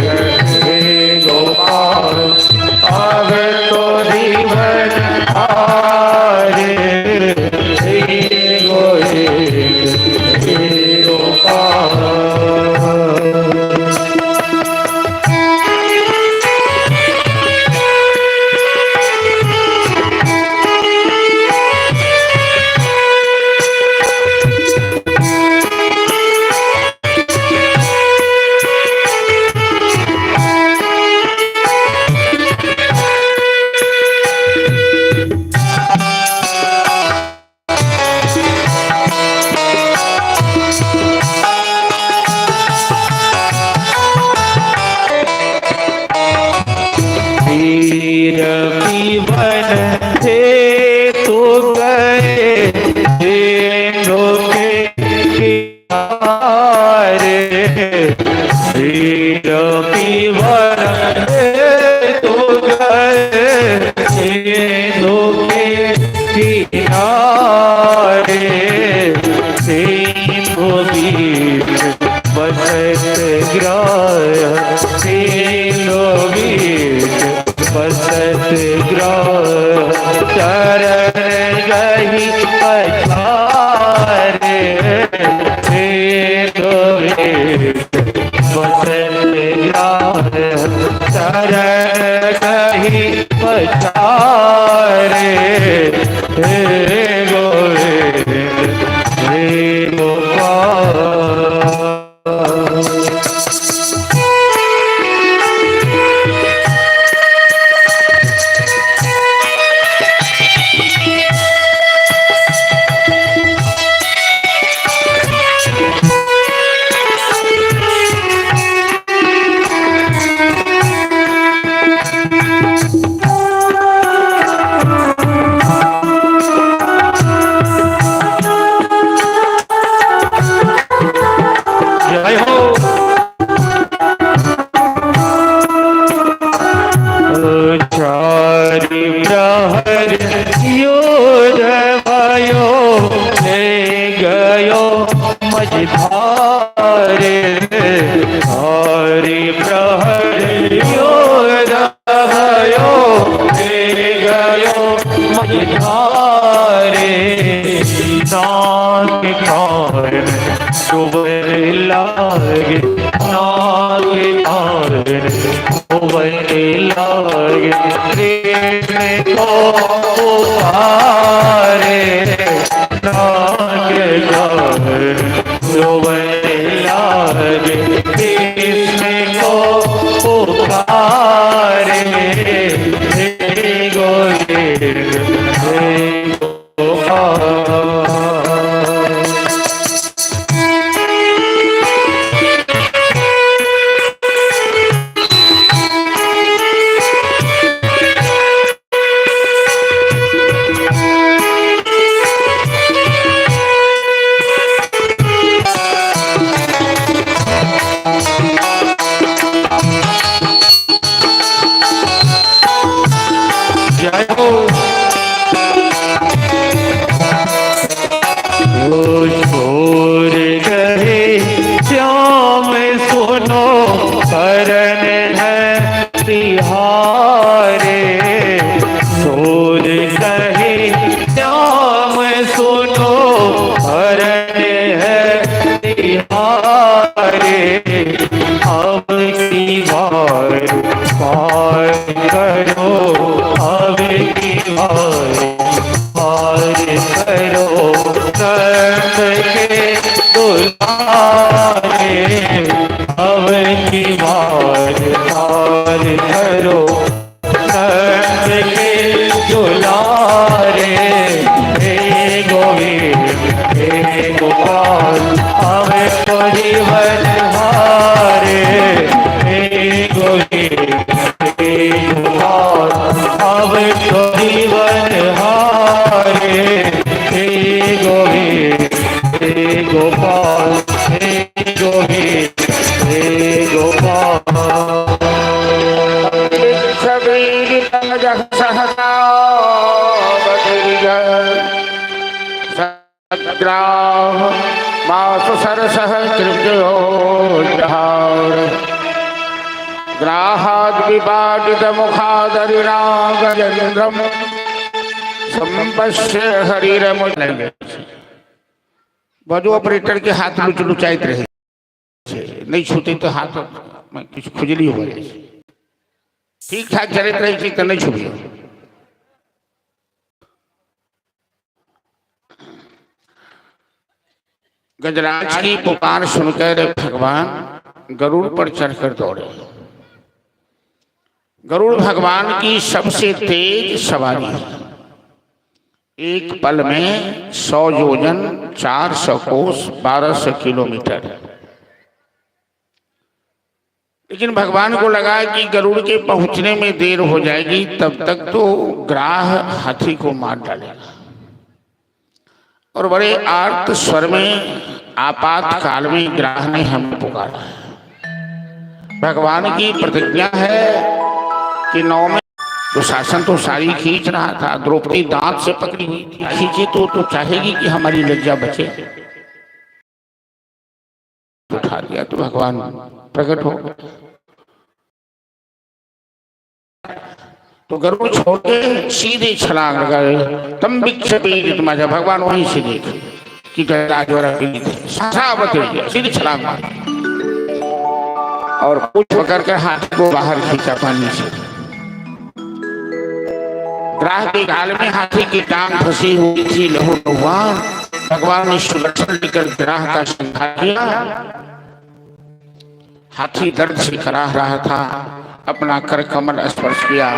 हे गोपाल, अब तो जीवन हारे। हे गोविंद हे गोपाल। पीर पीवन हे तो गए के किनारे। पीर पीवन हे तो गए के किनारे। सिंधु बीच बसत ग्राह, सिंधु बीच बसत ग्राह। चरण गही पछारे, हे गोविंद बसत ग्राह। चरण गही पछारे, हे गोविंद हे गोपाल। जय हो। चारि प्रहर योध भयो, ले गयो मझधारे। हरि प्रहर योध भयो, ले गयो मझधारे। नाक कान डूबने लागे, नाक कान डूबने लागे। प्रेम को पुकारे, नाक कान डूबने लागे। कृष्ण को पुकारे, हे गोविंद हे गोपाल। हारे, अब की बार पार करो, अब की बार पार करो, नंद के दुलारे, अब की बार पार करो, नंद के दुलारे, हे गोविंद हे गोपाल, अब तो जीवन हारे, हे गोविंद हे गोपाल, अब तो जीवन हारे, हे गोविंद हे गोपाल, हे गोविंद हे गोपाल। सबीर सहसा सग्राह मासु सरसः तृप्यो जहार ग्राहाद् विपाटित मुखादरिणा गजेन्द्रम संपश्य हरिरमुलेंगे। बाजू ऑपरेटर के हाथ लुच लुचाइत रहे छै, नहि छूते तऽ हाथ मे किछु खुजली हो जाइ छै। ठीक ठाक चलैत रहै छै तऽ नहि छुबियौ। गजराज की पुकार सुनकर भगवान गरुड़ पर चढ़कर दौड़े। गरुड़ भगवान की सबसे तेज सवारी है। एक पल में 100 योजन, 400 कोस, 1200 किलोमीटर है। लेकिन भगवान को लगा कि गरुड़ के पहुंचने में देर हो जाएगी, तब तक तो ग्राह हाथी को मार डालेगा। और बड़े आर्त स्वर में आपात काल में ग्राह ने हमें पुकारा है। भगवान की प्रतिज्ञा है कि नौ में तो शासन तो सारी खींच रहा था, द्रौपदी दांत से पकड़ी हुई थी। खींचे तो चाहेगी कि हमारी लज्जा बचे। उठा दिया तो भगवान प्रकट हो गए। तो गरुड़ छोड़ के सीधे छलांग लगाए। तम पीड़ित माझा भगवान वहीं से देखे कि गजराज द्वारा पीड़ित है। सावत सीधे छलांग मारी और पूछ पकड़ कर हाथ को बाहर खींचा पानी से। ग्राह के गाल में हाथी की टांग फंसी हुई थी, लहू लुहान। भगवान ने सुदर्शन लेकर ग्राह का संहार किया। हाथी दर्द से कराह रहा था, अपना कर कमल स्पर्श किया।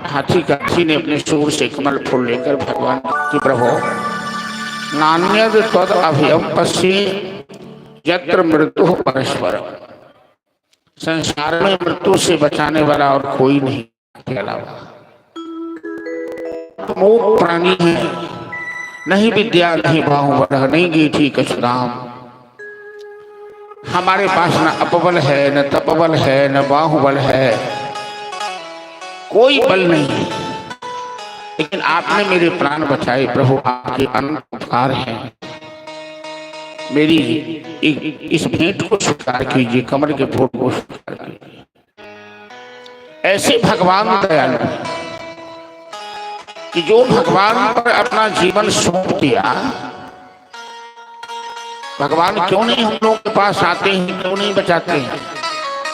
हाथी का हाथी ने अपने सूर से कमल फूल लेकर भगवान की, प्रभु नान्यद त्वद अभयम पश्ये यत्र मृत्यु परस्पर। संसार में मृत्यु से बचाने वाला और कोई नहीं के अलावा। मूक प्राणी है, नहीं विद्या नहीं बाहुबल, नहीं गीठी कछु दाम। हमारे पास न अपबल है, न तपबल है, न बाहुबल है, कोई बल नहीं है, लेकिन आपने मेरे प्राण बचाए। प्रभु, आपके अनंत उपकार हैं। मेरी इस भेंट को स्वीकार कीजिए, कमल के फूल को स्वीकार कीजिए। ऐसे भगवान दयालु हैं कि जो भगवान पर अपना जीवन सौंप दिया। भगवान क्यों नहीं हम लोग के पास आते हैं, क्यों नहीं बचाते हैं?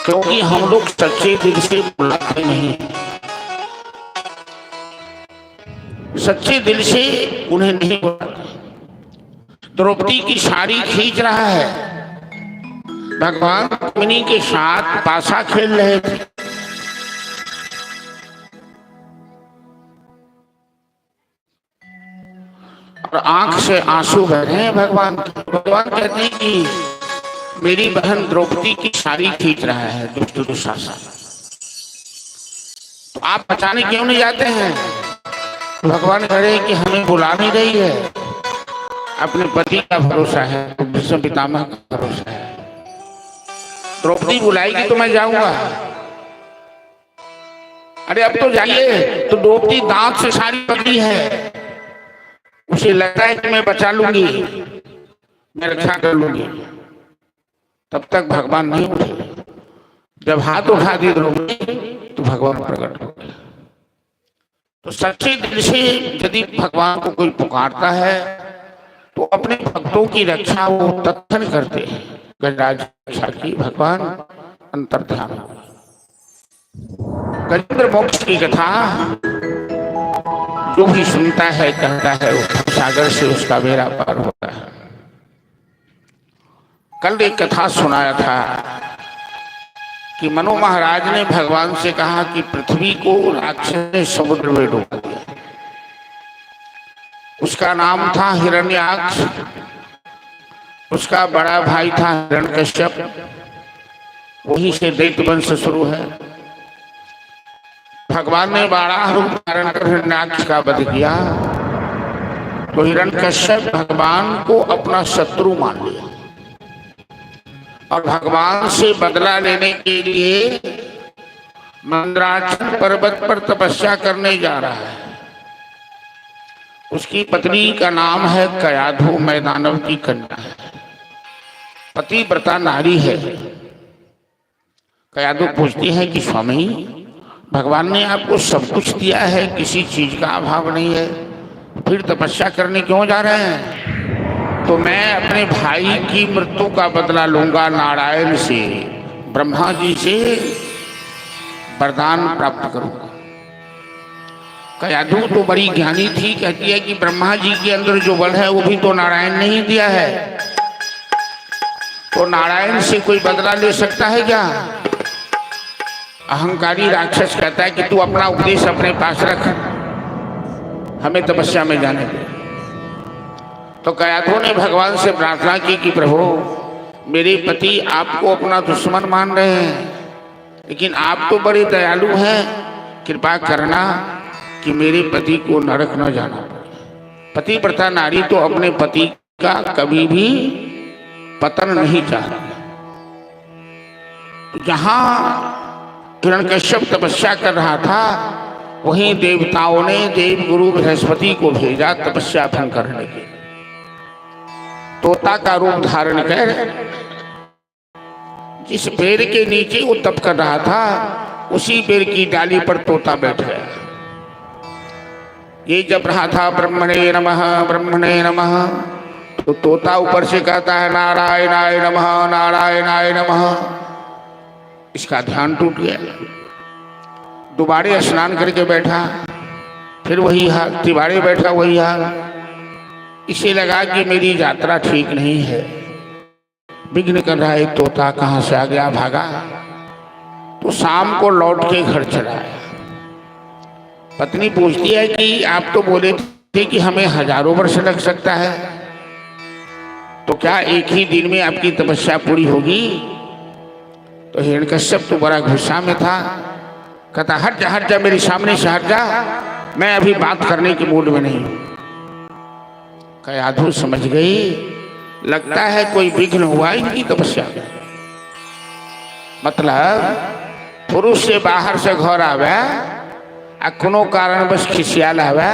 क्योंकि हम लोग सच्चे दिल से बुलाते नहीं, सच्चे दिल से उन्हें नहीं बुलाते। द्रौपदी की साड़ी खींच रहा है, भगवान रुक्मिणी के साथ पासा खेल रहे थे। और आंख से आंसू बह रहे हैं भगवान। भगवान कहते हैं कि मेरी बहन द्रौपदी की साड़ी खींच रहा है दुष्ट दुशासन, तो आप बचाने क्यों नहीं जाते हैं? भगवान कह रहे हैं कि हमें बुला नहीं रही है, अपने पति का भरोसा है, भीष्म पितामह का भरोसा है। द्रौपदी बुलाएगी तो मैं जाऊंगा। अरे अब तो जाइए। तो द्रौपदी दांत से साड़ी पकड़ी है, उसे लगता है कि मैं बचा लूंगी, मैं रक्षा कर लूंगी। तब तक भगवान नहीं उठे। जब हाथ उठा दी द्रौपदी तो भगवान प्रकट हो गए। तो सच्चे दिल से यदि भगवान को कोई पुकारता है तो अपने भक्तों की रक्षा वो तत्क्षण करते हैं। गजराज रक्षा की, भगवान अंतर्ध्यान हो। गजेंद्र मोक्ष की कथा जो भी सुनता है कहता है वो सागर से उसका बेड़ा पार होता है। कल एक कथा सुनाया था कि मनु महाराज ने भगवान से कहा कि पृथ्वी को राक्षस ने समुद्र में डुबा दिया। उसका नाम था हिरण्याक्ष, उसका बड़ा भाई था हिरण्यकश्यप, वही से दैत्य वंश शुरू है। भगवान ने बारह रूप धारण कर हिरण्याक्ष का वध किया तो हिरण्यकश्यप भगवान को अपना शत्रु मान लिया और भगवान से बदला लेने के लिए मंदराचल पर्वत पर तपस्या करने जा रहा है। उसकी पत्नी का नाम है कयाधु, मैदानव की कन्या है, पतिव्रता नारी है। कयाधु पूछती है कि स्वामी, भगवान ने आपको सब कुछ दिया है, किसी चीज का अभाव नहीं है, फिर तपस्या करने क्यों जा रहे हैं? तो मैं अपने भाई की मृत्यु का बदला लूंगा, नारायण से, ब्रह्मा जी से वरदान प्राप्त करूंगा। कयाधु तो बड़ी ज्ञानी थी, कहती है कि ब्रह्मा जी के अंदर जो बल है वो भी तो नारायण ने ही दिया है, तो नारायण से कोई बदला ले सकता है क्या? अहंकारी राक्षस कहता है कि तू अपना उपदेश अपने पास रख, हमें तपस्या में जाने दे। तो कयाधु ने भगवान से प्रार्थना की कि प्रभु, मेरे पति आपको अपना दुश्मन मान रहे हैं, लेकिन आप तो बड़े दयालु हैं, कृपा करना कि मेरे पति को नरक न जाना पड़े। पतिव्रता नारी तो अपने पति का कभी भी पतन नहीं चाहती। जहां हिरण्यकश्यप तपस्या कर रहा था, वहीं देवताओं ने देव गुरु बृहस्पति को भेजा तपस्या भंग करने के। तोता का रूप धारण कर जिस पेड़ के नीचे वो तप कर रहा था, उसी पेड़ की डाली पर तोता बैठ गया। ये जप रहा था ब्रह्मणे नमः, ब्रह्मणे नमः, तो तोता ऊपर से कहता है नारायणाय नमः, नारायणाय नमः। इसका ध्यान टूट गया। दोबारे स्नान करके बैठा, फिर वही हाल, तिबारे बैठा, वही हाल। इसे लगा कि मेरी यात्रा ठीक नहीं है, विघ्न कर रहा है, तोता कहाँ से आ गया, भागा। तो शाम को लौट के घर चला आया। पत्नी पूछती है कि आप तो बोले थे कि हमें हजारों वर्ष लग सकता है, तो क्या एक ही दिन में आपकी तपस्या पूरी होगी? तो हिरण्यकश्यप तो बड़ा गुस्सा में था, कहता हट जा, हट जा, मेरे सामने से हट जा, मैं अभी बात करने के मूड में नहीं हूं। कयाधु समझ गई, लगता है कोई विघ्न हुआ इनकी तपस्या में। मतलब पुरुष से बाहर से घर आवे आ कोनो कारणवश खिसियाल आवे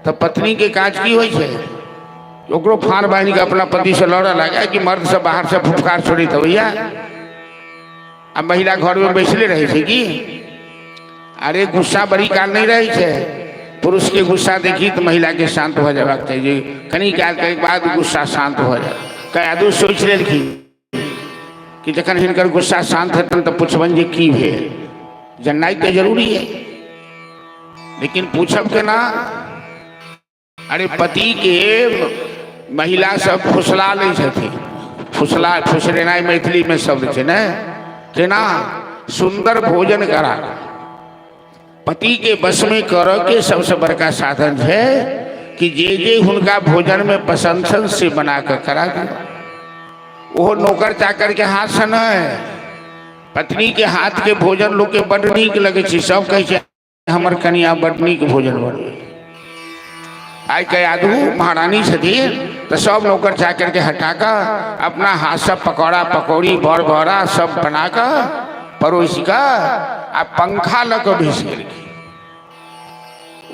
तो पत्नी के काज की होइ छै? ओकरो फाड़ बांधि के अपना पति से लड़ऽ लगे कि मर्द से बाहर से फुफकार छोड़ी तो भैया आ महिला घर में बैसले रहे छै की? अरे, गुस्सा बड़ी काल नहीं रहे छै। पुरुष के गुस्सा देखी तो महिला के शांत हो जबाक चाहिए, कनी काल के बाद गुस्सा शांत हो जाए। कयाधु सोचि लेलखिन कि जखन हिनकर गुस्सा शांत हेतनि तऽ पुछबनि जे की भेल। जाननाइ तऽ जरूरी है, लेकिन पूछब केना? अरे, पति के महिला सब फुसला लै छथिन। फुसला, फुसलेनाइ मैथिलीमे शब्द छै ने। केना? सुंदर भोजन करा। पति के बस में करऽ के सबसे बड़का साधन है कि जे जे हुनका भोजन में पसंद छनि से बना कऽ करा दियौ। ओहो नौकर चाकर के हाथ से नहि, पत्नी के हाथ के भोजन लोग के बड नीक लगै छै। सब कहै छै हमर कनिया बड नीक भोजन बनबै। आइ कयाधु महारानी छथिन तऽ सब नौकर चाकर के हटा कऽ अपना हाथ से पकौड़ा पकौड़ी बड़ बड़ा सब बना कऽ परोसि कऽ आ पंखा लऽ कऽ बैस गेलखिन।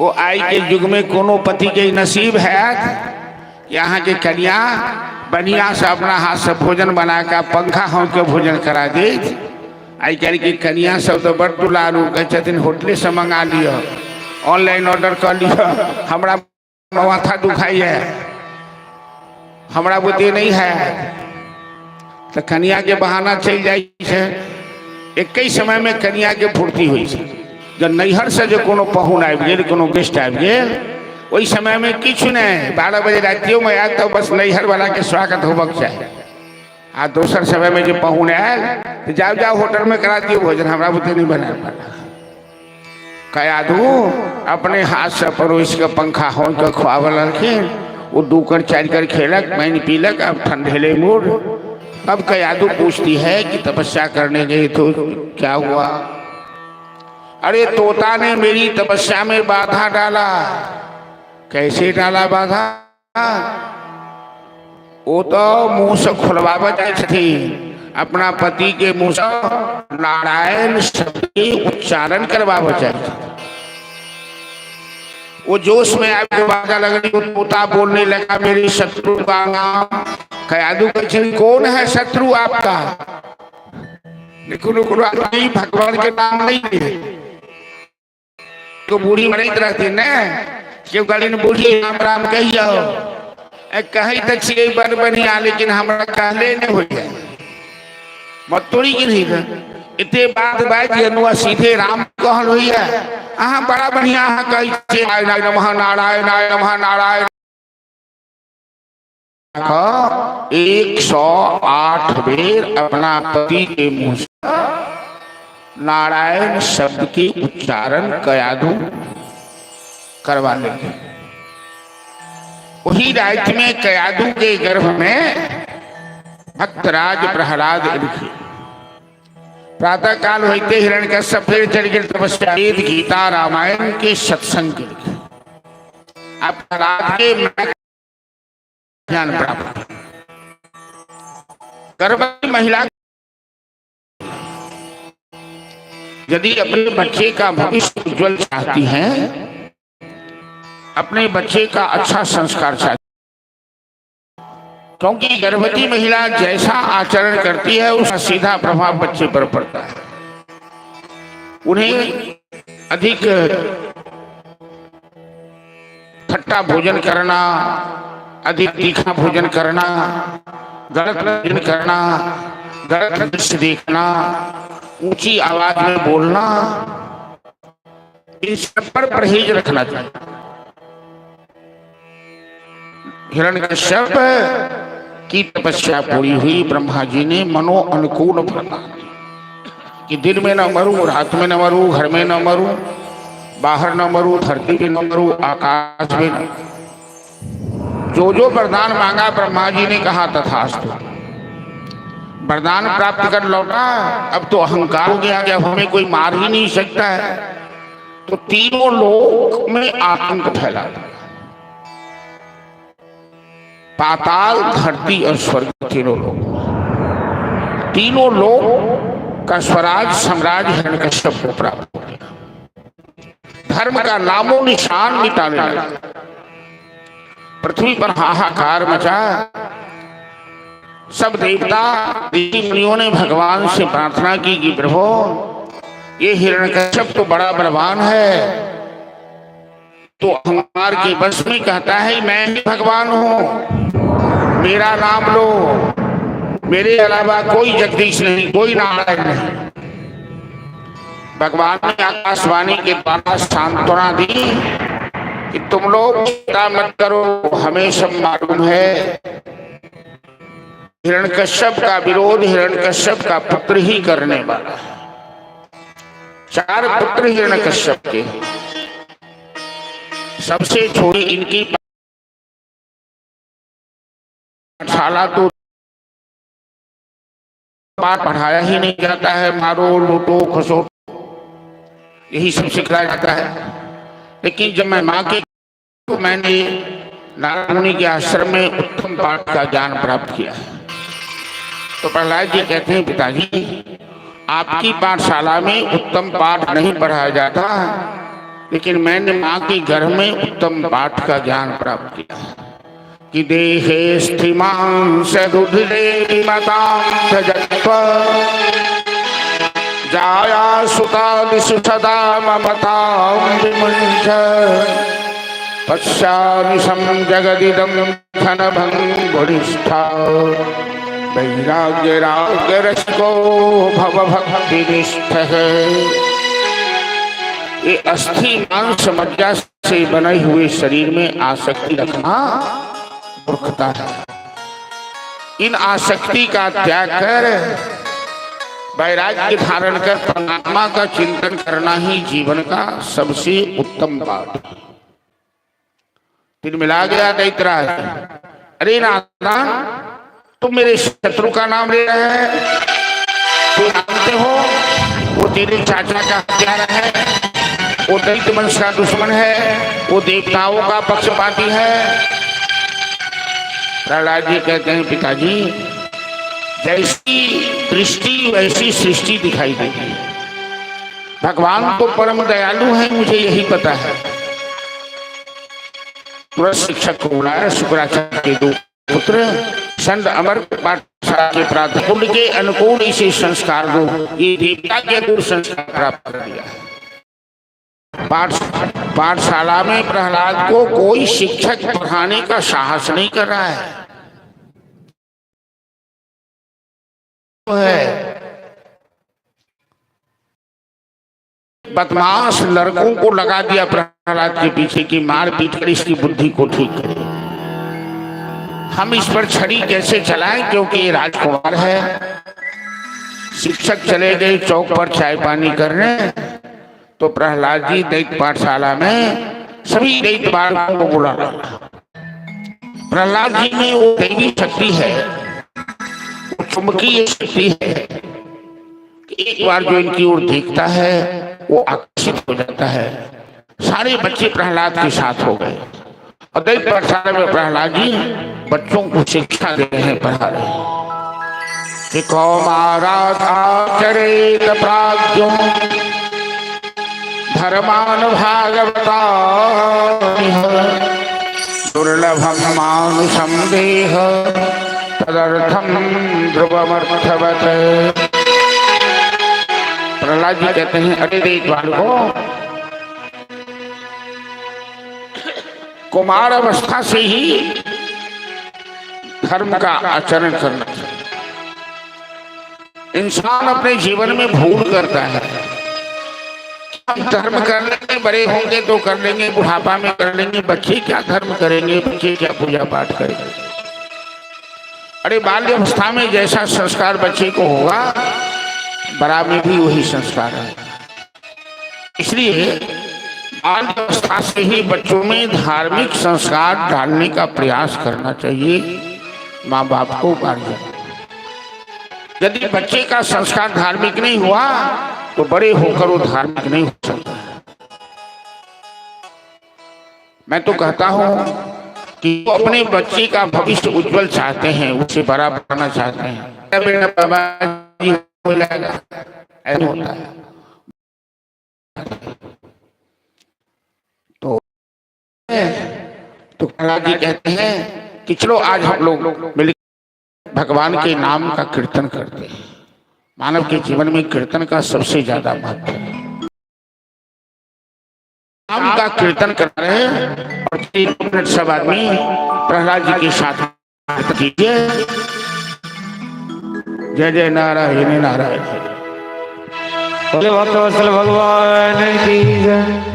ओ आइ के युग में कोनो पति के नसीब हैत कि अहाँके कनिया बढ़िया से अपना हाथ से भोजन बना कऽ पंखा हौंक के भोजन करा देत। आइ काल्हि के कनिया सब तऽ बड़ दुलारू, कहै छथिन होटले से मंगा लिअ, ऑनलाइन ऑर्डर कऽ लिअ, हमरा माथा दुखाइए। हमरा बुते नहि है तऽ कनियाके बहाना चलि जाइ छै। एके समयमे कनियाके फुर्ती होइ छै। जब नैहरसँ जे कोनो पाहुन आबि गेल, कोनो गेस्ट आबि गेल, ओहि समयमे किछु नहि, 12 बजे रातियोमे आयल तऽ बस नैहरवलाके स्वागत होबक चाही। आ दोसर समयमे जे पाहुन आयल तऽ जाउ जाउ, होटलमे करा दियौ भोजन, हमरा बुते नहि बनायल पड़ा। कयाधू अपने हाथसँ परोसि कऽ पंखा होंकि कऽ खुआबऽ लगलखिन। ओ 2 कर 4 कर खेलक, पानि पीलक, अब ठंडेले मूड। अब कयाधू पूछती है कि तपस्या करने गए तो क्या हुआ? अरे तोता ने मेरी तपस्या में बाधा डाला। कैसे डाला बाधा? ओ तो मुंह से खुलवाबऽ जाइ छथिन, अपना पति के मुंह से नारायण शब्द के उच्चारण करवाबऽ चाहै छथिन। वो जोश में आबि के बाजा लगली, वो तोता बोलने लगा, मेरे शत्रु का नाम। कयादू कहै छथिन, कौन है शत्रु आपका? कोनो कोनो आदमी भगवान के नाम नहीं ले तो बूढ़ी मरैत रहथिन ने, केओ कहलिन बूढ़ी राम राम कहियौ। कहै तऽ छियै बड़ बढ़िया, लेकिन हमरा कहले नहि होइए। मतोरी के नहीं एते बात बाजि गेलहुँ आ सीधे राम कहल होइए। अहाँ बड़ा बढ़िया अहाँ कहै छियै नारायण नमः नारायण नमः नारायण। 108 बेर अपना पति के मुंह से नारायण शब्द के उच्चारण कयाधु करवा लेंगे। वही रात में कयाधु के गर्भ में भक्तराज प्रहलाद लिखे। प्रातः काल होते हिरण्यकश्यप फिर चल गए तपस्या, वेद गीता रामायण के सत्संग के लिए। अब प्रहलाद के ज्ञान प्राप्त। गर्भवती महिला यदि अपने बच्चे का भविष्य उज्जवल चाहती हैं, अपने बच्चे का अच्छा संस्कार चाहती, क्योंकि गर्भवती महिला जैसा आचरण करती है उसका सीधा प्रभाव बच्चे पर पड़ता है। उन्हें अधिक खट्टा भोजन करना, अधिक तीखा भोजन करना, गलत भोजन करना, गलत दृश्य देखना, ऊंची आवाज में बोलना, इन सब पर परहेज रखना चाहिए। हिरण्यकश्यप की तपस्या पूरी हुई। ब्रह्मा जी ने मनो अनुकूल वरदान कि दिन में न मरूं, रात में न मरूं, घर में न मरूं, बाहर न मरूं, धरती पे न मरूं, आकाश में न। जो जो वरदान मांगा ब्रह्मा जी ने कहा तथास्तु। वरदान प्राप्त कर लौटा, अब तो अहंकार हो गया कि अब हमें कोई मार ही नहीं सकता है, तो तीनों लोक में आतंक फैला दिया। पाताल, धरती और स्वर्ग, तीनों लोक, तीनों लोक का स्वराज साम्राज्य हिरण्यकश्यप को प्राप्त हो गया। धर्म का नामो निशान मिटाने लगा। पृथ्वी पर हाहाकार मचा। सब देवता ऋषि मुनियों ने भगवान से प्रार्थना की कि प्रभु, ये हिरण्यकश्यप तो बड़ा बलवान है, तो अहंकार के बस में कहता है मैं ही भगवान हूं, मेरा नाम लो, मेरे अलावा कोई जगदीश नहीं, कोई नारायण नहीं। भगवान ने आकाशवाणी के द्वारा सांत्वना दी कि तुम लोग चिंता मत करो, हमें सब मालूम है। हिरण्यकश्यप का विरोध हिरण्यकश्यप का पुत्र ही करने वाला है। 4 पुत्र हिरण्यकश्यप के, सबसे छोटी इनकी पाठशाला तो पाठ पढ़ाया ही नहीं जाता है, मारो लूटो खसो यही सब सिखाया जाता है। लेकिन जब मैं माँ के तो मैंने नारद मुनि के आश्रम में उत्तम पाठ का ज्ञान प्राप्त किया है। तो प्रहलाद जी कहते हैं, पिताजी आपकी पाठशाला में उत्तम पाठ नहीं पढ़ाया जाता, लेकिन मैंने माँ के गर्भ में उत्तम पाठ का ज्ञान प्राप्त किया है कि देहे स्थिमांस रुधिरे मतां जाया सुतादिषु सदा ममतां विमुञ्च। पश्यानिशं जगदिदं क्षणभङ्गुरिष्ठा वैराग्य राग रसिको भव भक्तिनिष्ठः। ये अस्थि मांस मज्जा से बने हुए शरीर में आसक्ति रखना मूर्खता है। इन आसक्ति का त्याग कर वैराग्य धारण कर परमात्मा का चिंतन करना ही जीवन का सबसे उत्तम पाठ। तिल मिला गया दैतराज, अरे नादान, तुम मेरे शत्रु का नाम ले रहे हैं। तुम जानते हो वो तेरे चाचा का हत्यारा है, वो दैत्य वंश का दुश्मन है, वो देवताओं का पक्षपाती है। प्रहलाद जी कहते हैं, पिताजी, जैसी दृष्टि वैसी सृष्टि दिखाई देती है। भगवान तो परम दयालु है, मुझे यही पता है। तुरंत शिक्षक को बुलाया। शुक्राचार्य के दो पुत्र संत अमर पाठशाला के प्राध्यापक के अनुकूल इसे संस्कार दो। ये देवता के अनुकूल संस्कार प्राप्त कर दिया। पाठशाला में प्रहलाद को कोई शिक्षक पढ़ाने का साहस नहीं कर रहा है। है बदमाश लड़कों को लगा दिया प्रहलाद के पीछे की मार पीट कर इसकी बुद्धि को ठीक करे। हम इस पर छड़ी कैसे चलाएं, क्योंकि ये राजकुमार है। शिक्षक चले गए चौक पर चाय पानी करने, तो प्रहलाद जी दैत्य पाठशाला में सभी दैत्य बालकों को बुला। प्रहलाद जी में वो दैवी शक्ति है, वो चुंबकीय शक्ति है कि एक बार जो इनकी ओर देखता है वो आकर्षित हो जाता है। सारे बच्चे प्रहलाद के साथ हो गए और दैत्य पाठशाला में प्रहलाद जी बच्चों को शिक्षा दे रहे हैं, पढ़ा रहे हैं कि कौमाराचरेत प्राज्ञो धर्मान भागवता दुर्लभम मानुषम देह तदर्थम ध्रुवमर्थवत। प्रहलाद जी कहते हैं, अरे रे बालको, कुमार अवस्था से ही धर्म का आचरण करना चाहिए। इंसान अपने जीवन में भूल करता है। हम धर्म कर लेंगे, बड़े होंगे तो कर लेंगे, बुढ़ापा में कर लेंगे। बच्चे क्या धर्म करेंगे, बच्चे क्या पूजा पाठ करेंगे? अरे, बाल्य अवस्था में जैसा संस्कार बच्चे को होगा, बड़ा में भी वही संस्कार है। इसलिए बाल्य अवस्था से ही बच्चों में धार्मिक संस्कार डालने का प्रयास करना चाहिए माँ बाप को, गार्जियन। यदि बच्चे का संस्कार धार्मिक नहीं हुआ तो बड़े होकर वो धार्मिक नहीं हो सकता। मैं तो कहता हूं कि वो अपने बच्चे का भविष्य उज्जवल चाहते हैं, उसे बड़ा बनाना चाहते हैं, मेरा बाबा जी हो जाएगा, ऐसा होता है। तो प्रहलाद जी कहते हैं कि चलो, आज हम लोग मिल भगवान के नाम का कीर्तन करते हैं। मानव के जीवन में कीर्तन का सबसे ज्यादा महत्व है। नाम का कीर्तन कर रहे हैं और 3 मिनट सब आदमी प्रहलाद जी के साथ कीर्तन कीजिए। जय जय नारायण नारायण। बोले भक्तवत्सल भगवान की जय।